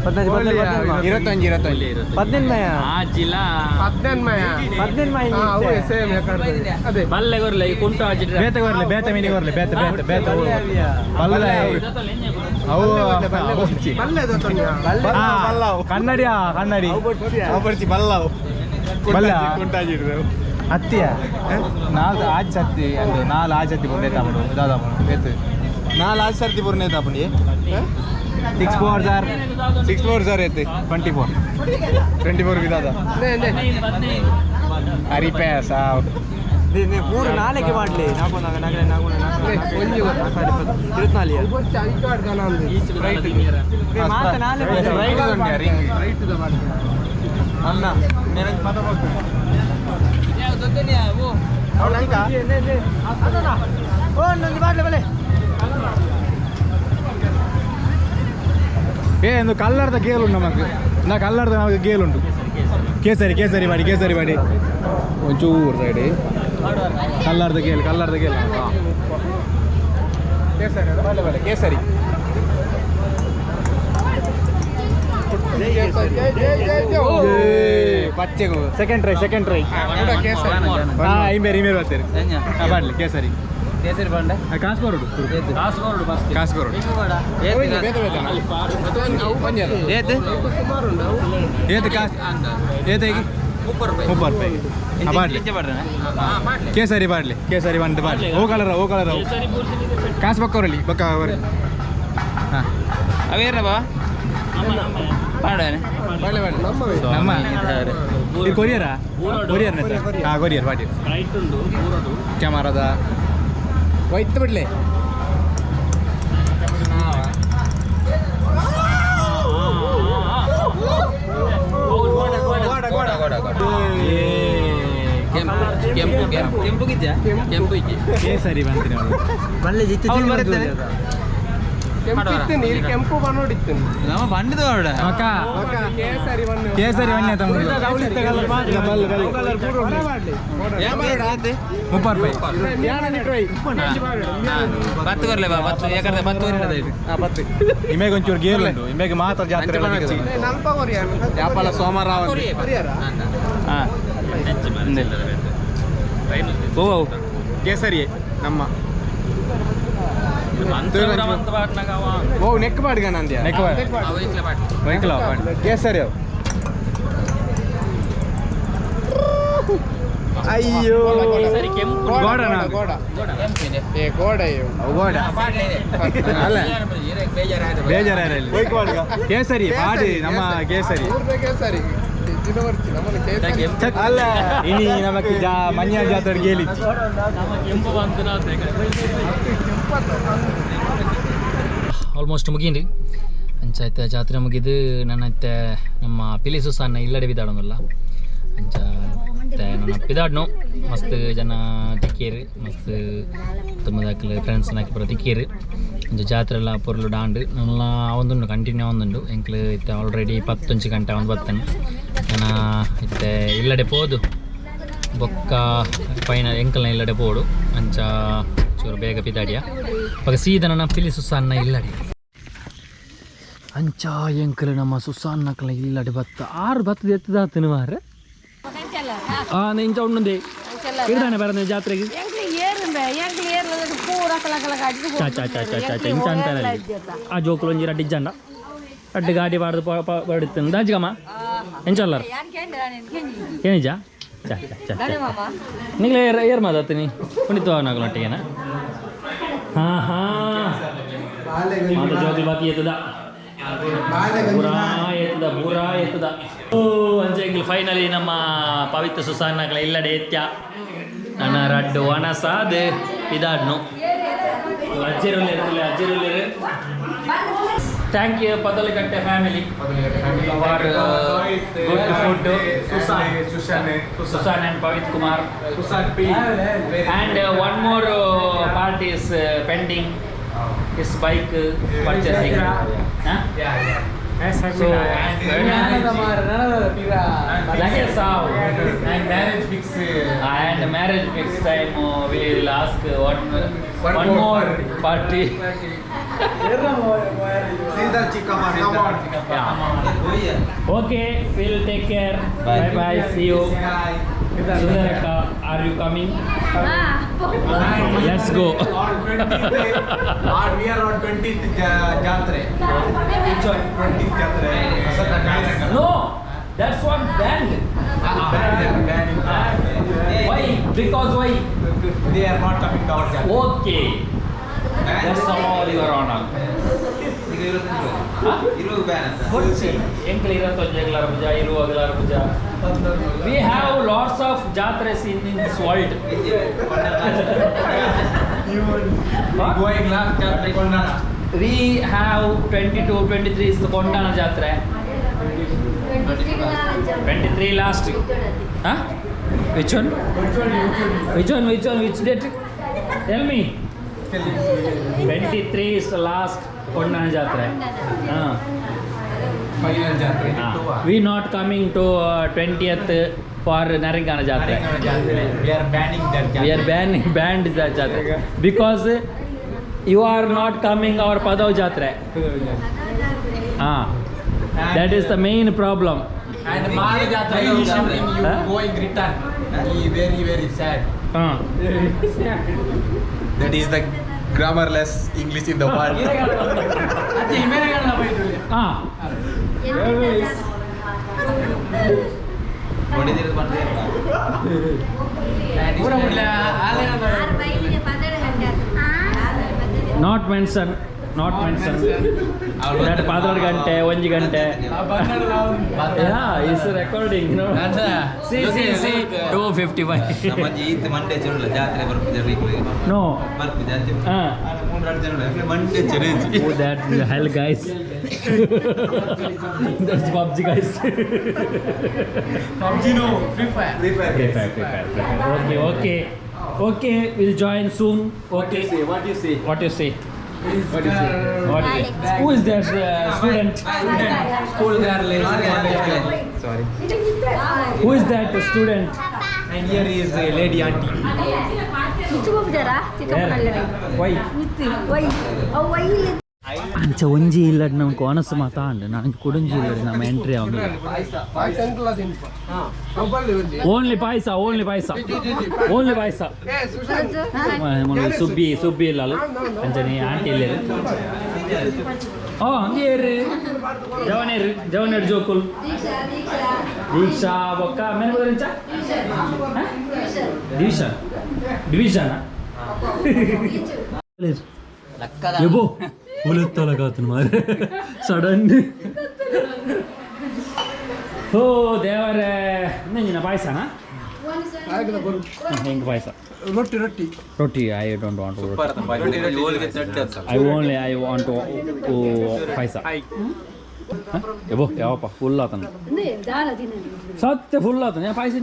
ಪದ್ನಾಜಿ ಪದ್ನಾಜಿ ಇರತ್ತೊಂಜಿ ಇರತ್ತೊಂಜಿ ಪದ್ನೆನ್ಮಯ ಆಜಿಲ ಹದಿನೆನ್ಮಯ ಪದ್ನೆನ್ಮಯ ಅವು ಸೇಮ್ ಅದೇ ಬಲ್ಲೆ ಗೊರ್ಲೆ ಈ ಕುಂಟು ಆಜಿಟ್ರೆ ಬೇತೆ ಬರ್ಲಿ ಬೇತೆ ಮೀನಿಗೆ ಬರ್ಲಿ ಬೇತೆ ಬೇತೆ ಬೇತೆ ಬಲ್ಲೆ ಅವು ಬಲ್ಲೆ ದೊತ್ತೊಂಜಿ. ಕನ್ನಡಿಯಾ ಕನ್ನಡಿ ಬರ್ಚಿ ಬಲ್ಲವು ಬಲ್ಲ ಕುಂಟಾಜಿ ಅತ್ತಿಯ ನಾಲ್ ಆಜ್ ಸತ್ತಿ ಅಂದು ನಾಲ್ ಆಜ್ ಸತ್ತಿ ಪುರ್ನೆ ತಾಪಡು ದಾದಾಪಡು ಬೇತೆ ನಾಲ್ ಆಜ್ ಸರ್ತಿ ಪುರ್ನೆ ತಾಪಡಿ 6 4 ಸರ್ 6 4 ಸರ್ ಐತೆ 24 24 ಗಿದಾದ ಅರಿಪೆ ಸಾವ್ ಮೂರು ನಾಲ್ಕೆ ಮಾಡಲಿ ನಾಲ್ಕು ನಾಲ್ಕು ನಾಲ್ಕು ನಾಲ್ಕು ನಾಲ್ಕು ಒಂಜಿ ಇರುವತ್ನಾಲ್ಕು ಬೊಚ್ಚ ಐಕಾಡ್ ಗನ ಅಂದು ಮಾತ ನಾಲ್ಕು ರೈಟ್ ದೊಂಡೆ ರಿಂಗ್ ರೈಟ್ the ಮಾಡಿ ಅಣ್ಣ ಮೇರೆ ಪದ ಹೋಗ್ತು ಅವನಂಕ ಓ ನಂದು ಬಾಟ್ಲೆ ಬಲೆ ಏ ಒಂದು ಕಲ್ಲರ್ದ ಗೇಲ್ ಉಂಟು ನಮಗೆ ನಾ ಕಲ್ಲರ್ದ ನಮಗೆ ಗೇಲ್ ಉಂಟು ಕೇಸರಿ ಕೇಸರಿ ಮಾಡಿ ಕೇಸರಿ ಮಾಡಿ ಒಂಚೂರು ಸೈಡ್ ಕಲ್ಲರ್ದ ಗೇಲ್ ಕಲ್ಲರ್ದ ಗೇಲ್ ಕೇಸರಿ ಬಲೆ ಬಲೆ ಕೇಸರಿ ಜೈ ಜೈ ಜೈ ಜೈ ಪಚ್ಚೆಗು ಸೆಕೆಂಡ್ ಟ್ರೈ ಸೆಕೆಂಡ್ ಟ್ರೈ ಕೇಸರಿ ಹಾಂ ಇಮೇರ್ ಇಮೇರ್ ಬರ್ತೀರಿ ಹಾಂ ಬಾಡ್ಲಿ ಕೇಸರಿ ಕೇಸರಿ ಬಂಡೆ ಕಾಸು ಕೊರಡು ಕಾಸು ಫಸ್ಟ್ ಕಾಸು ಕೊರಡು ಬೇತೆ ಬೇತೆ ಏತ್ ಸುಮಾರು ಉಂಟು ಏತು ಕಾಸು ಏತು ಹೇಗೆ ಮುಪ್ಪತ್ತು ರೂಪಾಯಿ ಮುಪ್ಪತ್ತು ರೂಪಾಯಿ ಹಾಂ ಬಾಡ್ಲಿ ಇಂಚೆ ಬಾಡ್ರನೆ ಕೇಸರಿ ಬಾಡ್ಲಿ ಕೇಸರಿ ಬಂದು ಬಾಡ್ಲಿ ಓ ಕಲರ್ ಓ ಕಲರ್ ಕಾಸು ಬಕ್ಕವರಲ್ಲಿ ಬಕ್ಕ ಅವರು ಹಾಂ ಅವೇರ್ನ ಬಾ ಪಾಡನೆ ಬಲೆ ಬಲೆ ನಮ್ಮವೇ ನಮ್ಮ ಇದು ಕೊರಿಯರಾ ಕೊರಿಯರ್ ಹಾಂ ಕೊರಿಯರ್ ಬಾಡಿ ರೈಟ್ ಉಂಡು ಮೂರಡು ಕ್ಯಾಮರಾದ ಒಯ್ತು ಬಿಡ್ಲೆ ಗೋಡ ಗೋಡ ಗೋಡ ಗೋಡ ಕೆಂಪು ಕೆಂಪು ಕೆಂಪು ಕೆಂಪುಗಿದ್ಯಾ ಕೆಂಪು ಇಜ್ಜಿ ಕೇಸರಿ ಬಂತೀನಿ ಅವಳು ಬಲ್ಲೆ ಜಿತ್ತು ಅವ್ರು ಬರುತ್ತೆ. ಕೆಂಪಿತ್ತು ನೀರು ಕೆಂಪು ಬನ್ನೋಡಿತ್ತು ನಮ್ಮ ಬಂಡಿದ ಹೊರಡ ಅಕ್ಕ ಕೇಸರಿ ಬಣ್ಣ ಕೇಸರಿ ಬನ್ನಿ ತಮ್ಮ ಮುಪ್ಪತ್ತು ರೂಪಾಯಿ ಪತ್ತು ಬರ್ಲೆ ಬಾ ಪತ್ತು ಯಾಕಂದ್ರೆ ಪತ್ತು ಬರೀ ಪತ್ತು ಇಮೇಗೆ ಒಂಚೂರು ಗೇರ್ ಉಂಟು ಇಮೇಗೆ ಮಾತ್ರ ಜಾತ್ರೆ ಎಲ್ಲ ಸಿಗ್ತದೆ. ನಲ್ಪ ಕೊರಿಯ ಯಾಪಲ ಸೋಮವಾರ ಹಾಂ ಓ ಕೇಸರಿ ನಮ್ಮ ಓ ನೆಕ್ ಬಾಡ್ಗ ನಂದ್ಯ ನೆಕ್ ಬಾಡ್. ವೈಕ್ಲ ಬಾಡ್. ಕೇಸರಿ ಅವು ಅಯ್ಯೋ ಗೋಡ ನಾ. ಗೋಡ ಏ ಗೋಡ ಅಯ್ಯೋ ಅವು ಗೋಡ ಅಲ್ಲ ಬೇಜಾರಾಯಿಲ್ಲ. ಕೇಸರಿ ಬಾಡಿ ನಮ್ಮ ಕೇಸರಿ ಊರ್ದ ಕೇಸರಿ ದಿನ ಬರ್ತಿ ನಮ್ಮನೆ ಕೇಸರಿ ಅಲ್ಲ ಇನಿ ನಮಕ್ ಜಾ ಮಂಜ ಜಾತ್ರೆ ಗೇಲಿಚ್ಚಿ ಆಲ್ಮೋಸ್ಟ್ ಮುಗೀಂಡು ಅಂಚಾಯ್ತ ಜಾತ್ರೆ ಮುಗಿದು ನನ್ನ ನಮ್ಮ ಪಿಲಿ ಸುಸಾನ್ನ ಇಲ್ಲಡೆ ಬಿದಾಡೋನಲ್ಲ ಅಂಚ ನನ್ನ ಪಿದಾಡ್ನು ಮಸ್ತ್ ಜನ ತಿಕ್ಕೇರು ಮಸ್ತ್ ತುಂಬದಾಕ್ಲು ಫ್ರೆಂಡ್ಸ್ ನಾಕಿ ಪೂರ ತಿಕ್ಕೇರು ಅಂಚ ಜಾತ್ರೆ ಎಲ್ಲ ಪೊರ್ಲು ಡಾಂಡು ನನ್ನ ಒಂದುಂಡು ಕಂಟಿನ್ಯೂ ಒಂದುಂಡು ಎಂಕ್ಲು ಇತ್ತೆ ಆಲ್ರೆಡಿ ಪತ್ತೊಂಜಿ ಗಂಟೆ ಒಂದು ಬತ್ತನು ನನ್ನ ಇತ್ತೆ ಇಲ್ಲಡೆ ಪೋದು ಬೊಕ್ಕ ಫೈನಲ್ ಎಂಕಲ್ನ ಇಲ್ಲಡೆ ಪೋಡು ಅಂಚ ಚೂರು ಬೇಗ ಪಿದಾಡಿಯ ಬೊಕ ಸೀದ ನನ್ನ ಪಿಲಿ ಸುಸಾನ್ನ ಇಲ್ಲಡೆ ಅಂಚ ಎಂಕಲ್ ನಮ್ಮ ಸುಸಾನ್ನಕಲ ಇಲ್ಲಡೆ ಬತ್ತ ಆರು ಬತ್ತದ ಎತ್ತದಾತನು ಮಾರ್ರೆ ಆ ಇಂಚ ಉಂಡುಂದೆ ಇರ್ದಾನೆ ಬರನೆ ಜಾತ್ರೆಗೆ ಚಾ ಚಾ ಚಾ ಚಾ ಚಾ ಚಾ ಇಂಚ ಅಂತಾರಲ್ಲ ಆ ಜೋಕುಲು ಒಂಜಿ ರಡ್ಡಿ ಜಂಡ ರಡ್ಡು ಗಾಡಿ ಬಾಡ್ದು ಬಡುತ್ತಂದು ದಾಜಿಗಮ್ಮ ಎಂಚಲ್ಲರ್ ಏನಿಜ ಚಾ ಚಾ ಚಾ ಚಾ ನಿಗ್ಲೆ ಏರ್ ಏರ್ ಮಾತಾಡ್ತೀನಿ ಕುಣಿತು ನಾಗಲೊಟ್ಟಿಗೆನ ಹಾಂ ಹಾಂ ಮಾತ ಜೋಕುಲು ಬಾಕಿ ಎತ್ತದ ಪೂರಾ ಎತ್ತದ ಪೂರಾ ಎತ್ತದ ಓ ಅಂಚೆ ಫೈನಲಿ ನಮ್ಮ ಪವಿತ್ರ ಸುಸಾನ್ನಕಲ ಇಲ್ಲಡೆ ಎತ್ಯ ನನ್ನ ರಡ್ಡು ವನಸಾದ್ ಇದಾಡ್ನು ಅಜ್ಜಿರುಲ್ಲೇರು ಅಜ್ಜಿರುಲ್ಲೇರು thank you Padalikatte family for good food Susan and Pavith Kumar and one more part is pending. His bike purchasing. Huh? Yeah. So, luggage sav. And marriage fix. And marriage fix time we will ask one more party. Yeah. Okay, we'll take care. Bye bye. See you. Sundarakka, are you coming? Let's go. We are on 20th Jatre. Which one? 20th Jatre. No, that's one banned. Ban. Why? Because why? They are not coming to our Jatre. Okay. That's all, Your Honor. ಎಂಕ್ಲ ಇರತ್ತೊಂಜೆಗ್ಲಾರ Pooja ಇರುವಾಗಲಾರ Pooja. We have lots of jatres in this world. Going last Jatre Kondana. We have 22, 23 is the Kondana Jatre. 23 last. Huh? Which one? Which one? Which one? Which date? Tell me. 23 is the last Kondana Jatre. Final Jatre. We not coming to 20th for Naringana Jatre. We are banning that Jatre. We are banned that Jatre because you are not coming our Padav Jatre. Ah, that is the main problem. And Mara Jatre, you Huh? going return. He very very sad. Ah. That is the grammarless English in the world. Ah. Not mention, not mention. That 14 ಗಂಟೆ ಒಂಜಿ ಗಂಟೆ. Yeah, it's recording, no? See, see, see, 2:55. ನಮ್ಮಜ್ಜಿ ಈತ್ Monday ಚೊಲ್ಲ ಜಾತ್ರೆ ಬರ್ಪುಜ. No. ಬರ್ಪುಜ. Ah. ಮೂರು ಎರಡು ಜನ ಮಂಡೆ ಚೊರೆ. Oh, that hell, guys. That's PUBG, guys. PUBG no, Free Fire. Free Fire. Free Fire, Free Fire, Free Fire. Okay, okay. Okay, we'll join soon. Okay. What you say? What you say? What you say? What you say? Who is that student? School girl. Sorry. Who is that student? And here is a lady auntie. Where? Why? Why why? ಅಂಚ ಒಂಜಿ ಇಲ್ಲಡ್ ನಮ್ಗೆ ಒಣಸು ಮಾತಾಂಡ್ ನನಗೆ ಕುಡುಂಜಿ ಇಲ್ಲಡ್ ನಮ್ಮ entry ಅವನು. Only payasa, only payasa, only payasa. Subbi Subbi ಇಲ್ಲ ಅಂಚನೆ ಆಂಟಿ ಇಲ್ಲ. ಓ ಹಂಗೇರು ಜವನೇರು ಜವನೇರು ಜೋಕುಲ್ ದೀಕ್ಷಾ ಬೊಕ್ಕ ಮೇನೆ ಬದರಿಂಚ division division ಎಬೋ ಉಲತ್ತಲಗಾತನ ಮಾರೆ ಸಡನ್. ಓ ದೇವರೇ, ನಂಜಿನ ಪಾಯಸನಾ? ಹೆಂಗೆ ಪಾಯಸ? ರೊಟ್ಟಿ ರೊಟ್ಟಿ. Rotti I don't want. I only I want payasa. ಎಬೋ ಯಾವಪ್ಪ ಫುಲ್ ಆತನ ಸತ್ಯ ಫುಲ್ ಆತನ ಯಾ ಪಾಯಸ.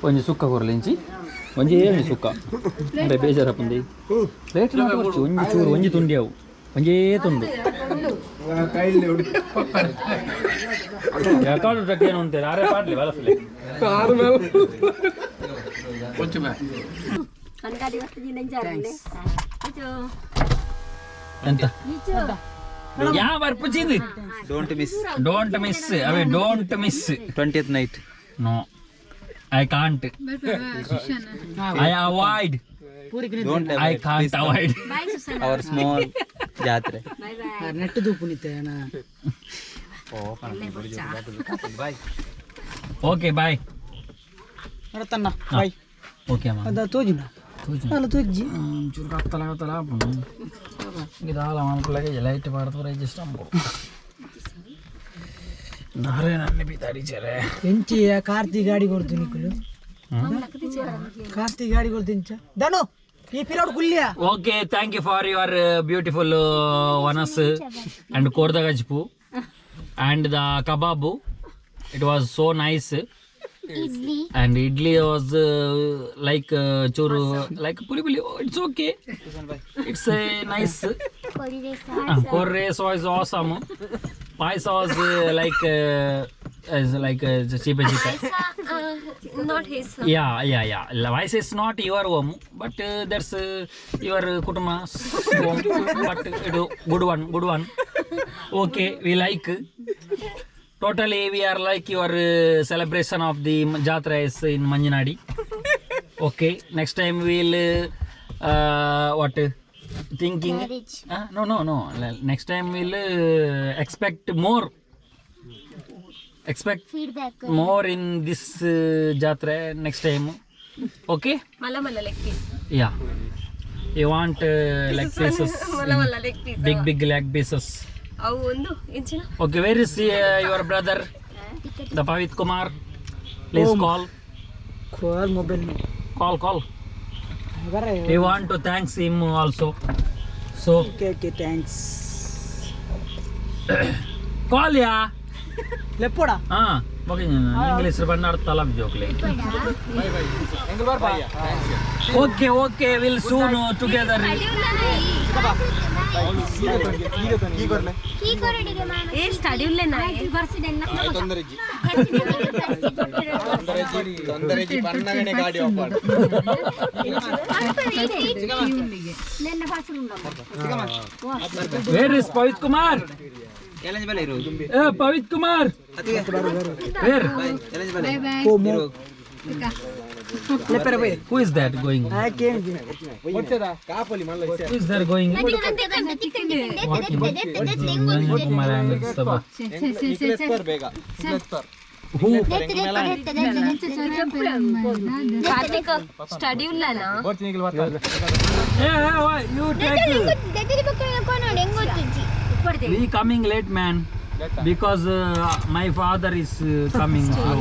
ಒಂಜಿ ಸುಕ್ಕ ಕೊರಲಿ ಇಂಚಿ ಒಂಜಿ ಏನು ಸುಕ್ಕ ಅಂದ್ರೆ ಬೇಜಾರಪ್ಪಂದಿ ಪ್ಲೇಟ್ ಒಂಜಿ ಚೂರು ಒಂಜಿ ತುಂಡಿ ಅವು ಒಂಜೇ ತುಂಡು. ಯಾಕಾಡು ಟ್ರಕ್ ಏನು ಅಂತಾರೆ ಆರೆ ಪಾಡ್ಲಿ ಬಲಸಲೆ. ಆರು ಮೇಲೆ. ಎಂತ ಯಾ ಬರ್ಪುಚಿಂದು. Don't miss. Don't miss away, don't miss. 20th night. No, I can't. I avoid. Don't. I can't avoid. Hour small ಜಾತ್ರೆ. ನೆಟ್ಟು ದೂಪುನಿತೆ. ಬಾಯ್. Okay bye. ನೋಡತ್ತಣ್ಣ, ಬಾಯ್. ಓಕೆ ಅಮ್ಮ. ಅದ ತೋಜಿನ ಅಲ್ಲ ತೋಜಿ. ಚೂರು ಕತ್ತಲ ಕತ್ತಲ ಇದಾಲ ಮನ್ಪುಲಗೆ ಲೈಟ್ ಪಾಡ್ದು ರಿಜಿಸ್ಟರ್ ನಾರೇ ಬಿತಾಡಿಚಾರೆ. ಎಂಚಿ ಕಾರ್ತಿ ಗಾಡಿ ಕೊಡ್ತು ನಿಕ್ಕುಲು ಕಾರ್ತಿ ಗಾಡಿ ಕೊಡ್ತು ಇಂಚ ದನು ಈ ಪಿರಾಡ್ ಕುಲ್ಲಿಯ. Okay, thank you for your beautiful ones and ಕೋರ್ದ ಗಜ್ಪು and the kebab. It was so nice. Idli. And idli was like churu, like puli puli. Oh, it's okay. It's a nice. Korres was awesome. Paisa was like is like cheap cheap. Not his. Yeah. Voice is not your home, but that's your kutumba's home. But it good one, good one. Okay, we like. Totally, we are like your celebration of the Jatra is in Manjanadi. Okay, next time we'll what thinking? Marriage. No. Next time we'll expect more. Expect Feedback. More in this jatra next time. Okay? ಮಲ್ಲ ಮಲ್ಲ leg piece. Yeah. You want leg pieces? ಮಲ್ಲ ಮಲ್ಲ leg piece. Big big leg pieces. ಅವು ಒಂದು ಇಂಚಿನ. Okay, where is your brother? The Pavit Kumar. Please call. Call mobile. Call, call. We want to thanks him also. So Okay, thanks. Call ya. ಲೆಪ್ಪೋಡ. Ah, okay. English ಬಂದಾಡ Talab ಜೋಕ್ಲೆ. Okay, okay, we'll soon together. ಏ study ಉಲ್ಲೆ ನಾ. ತೊಂದರೆ ಪನ್ನಗನೆ ಗಾಡಿ of ಮಾಡು. Where is Pavit Kumar? Eh, Pavit Kumar. Where? ಲೆಪ್ಪರ by. Who is that going? ಕಾಪಲಿ ಮಲ್ಲ. Who is there going? Kumar and Sabha. ಬೇಗ. Who? Karthik study ಉಲ್ಲನಾ? Hey, hey, why you take? We coming late, man. Because my father is coming slow.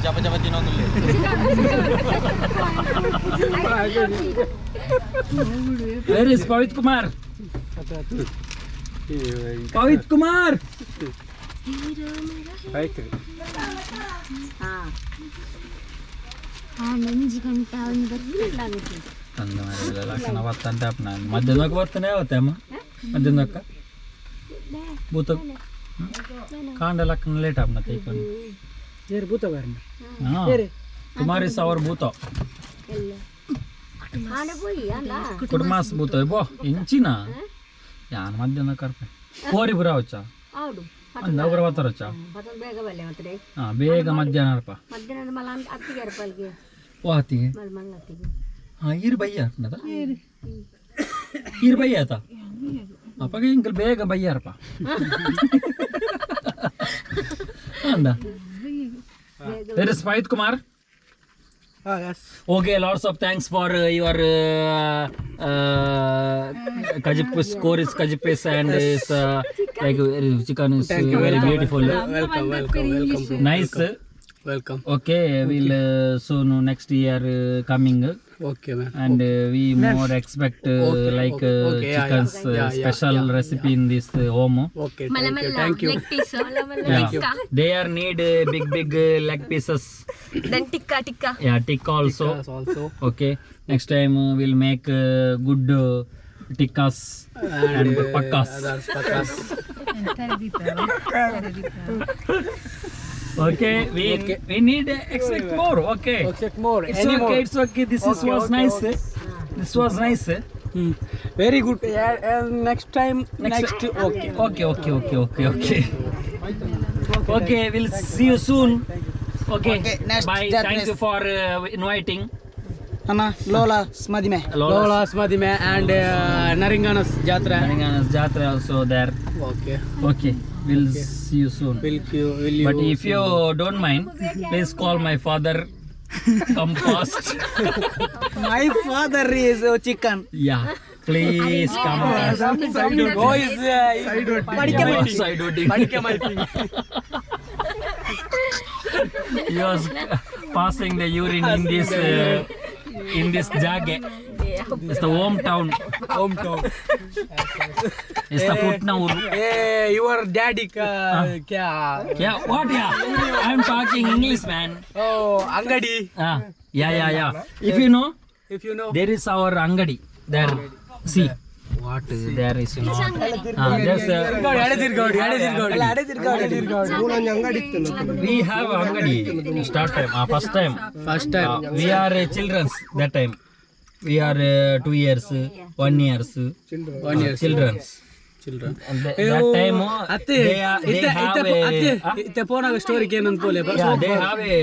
ಜಪ ಜಪ ತಿನ್ನೊಂದಿಲ್ಲ. Where is Pavit Kumar? Pavit Kumar. ಲಕ್ಷಣ ಬತ್ತಂತೆ ಅಪ್ಪ ನಾನು ಮಧ್ಯಾಹ್ನಕ್ಕೆ ಬರ್ತಾನೆ ಯಾವತ್ತೆ ಅಮ್ಮ ಮಧ್ಯಾಹ್ನಕ್ಕ ಬೂತ ಕಾಂಡ ಲಕ್ಕನ ಲೇಟ್ ಆಪ್ನ ತೈಕೊಂಡು. ಏರು ಭೂತ ಬಾರನ. ಹಾಂ, ಕುಮಾರ್ is our ಭೂತ, ಕುಟುಂಬಾಸ್ ಭೂತ ಬೋ ಇಂಚಿನ ಯಾನ್ ಮಧ್ಯಾಹ್ನ ಕರ್ಪೆ ಕೋರಿ ಪುರ ವಚ್ಚ ಅಂದ ಪುರ ಬರ್ತಾರಚ್ಚ. ಹಾಂ, ಬೇಗ ಮಧ್ಯಾಹ್ನ ಅರ್ಪ ಓ ಹತ್ತಿಗೆ. ಹಾಂ, ಈರು ಬಯ್ಯ ಅರ್ಪಣದ ಈರು ಬಯ್ಯ ಆತ ಅಪ್ಪಗೆ ಇಂಕಲ್ ಬೇಗ ಬಯ್ಯಾರಪ್ಪ ಅಂದ. There is Pavit Kumar. Okay, lots of thanks for your kajipis, koris kajipis and is like chicken is very beautiful. Welcome, welcome, welcome. Nice. Welcome. Okay, we'll soon next year coming. Okay, man. And we more expect like chicken's special recipe in this home. Okay, ಮಲ್ಲ thank you, ಮಲ್ಲ thank you. Leg piece. Yeah. They are need big big leg pieces. Then tikka tikka. Yeah, tikka also. Us also. Okay, next time we'll make good tikkas and pakkas. Others pakkas. Okay, we need expect more. Okay. Expect more. It's Any okay. more? It's okay. This is was nice. This was nice. Very good. Yeah, and next time, next, okay. Okay. Okay, we'll see you soon. Okay. Bye. Thank you for inviting. ಅಣ್ಣ ಲೋಲಾ ಸ್ಮದಿಮೆ. Lolas Madime and Naringanas Jatra. Naringana's Jatra also there. Okay. Okay, we'll see you soon. Will you? But if you don't mind, please call my father. Come fast. My father is chicken. Yeah, please come fast. Go is Side voting. He was passing the urine in this jage. It's the home town. Home town. It's the Putna ಊರು. ಏ your daddy ಕ್ಯಾ? Yeah, what, yeah? I'm talking English, man. ಓ ಅಂಗಡಿ. Ah, yeah. If you know, if you know there is our angadi there. See what is there is, you know. Ah, there's a, ಎಡೆದಿರ್ಗೌಡಿ ಎಡೆದಿರ್ಗೌಡಿ. We have angadi. Start time. Ah, first time. First time. Ah, we are childrens that time. We are 2 years, 1 years. 1 year. Childrens. Children. And that time ಅತ್ತೆ they, are, they ಇತ್ತೆ have ಇತ್ತೆ a, ಅತ್ತೆ ah, ಇತ್ತೆ ಪೋನಾಗ story ಏನಂತ ಪೋಲೆ. Yeah, they have a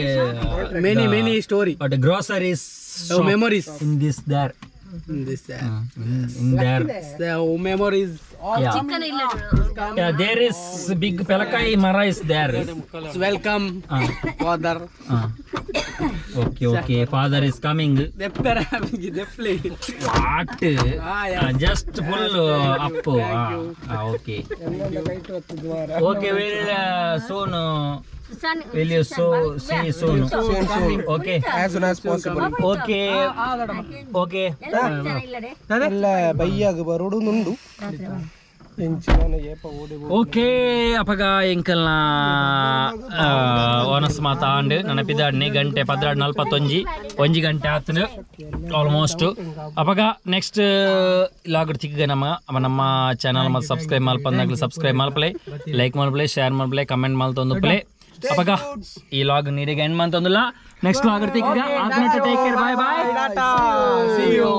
many the- many story. But groceries shop memories. In this there. This In there. Memories. Yeah. ಚಿಕ್ಕನ ಇಲ್ಲ. Yeah, there is big pelakai mara is there. Welcome Ah. Father. Ah. Okay, father is coming. ದೆಪ್ಪೆರ ದೆಪ್ಲಿ. What? Ah, yeah. Just full up. Ah, okay. Okay, we'll soon. Will you so see soon? Okay. As soon as possible. Okay. Okay. ಎಲ್ಲ ಬೈಯಾಗ ಬರೋಡು ಎಂಚಿನ ಏಪ ಓಡಿ. Okay, ಅಪಗ ಎಂಕಲ್ನ ಓನಸ್ ಮಾತಾಂಡ್ ನನ್ನ ಪಿದಾಡ್ನಿ ಗಂಟೆ 12:41, 1 ಗಂಟೆ ಆತನು almost. ಅಪಗ next ಲಾಗಡ್ ತಿಕ್ಕ ನಮ್ಮ ಅವ ನಮ್ಮ ಚಾನಲ್ ಮತ್ತು ಸಬ್ಸ್ಕ್ರೈಬ್ ಮಲ್ಪಂದಾಗಲಿ ಸಬ್ಸ್ಕ್ರೈಬ್ ಮಲ್ಪಲೆ, ಲೈಕ್ ಮಲ್ಪಲೆ, ಶೇರ್ ಮಲ್ಪಲೆ, ಕಮೆಂಟ್ ಮಲ್ತೊಂದು ಪ್ಲೇ. ಅಪಗ ಈ ಲಾಗ್ ನೀರಿಗೆ ಎಂಡ್ ಮಂತೊಂದಿಲ್ಲ. ನೆಕ್ಸ್ಟ್ ಲಾಗ್ ತಿಕ್ಕ. Take care, bye bye, see you.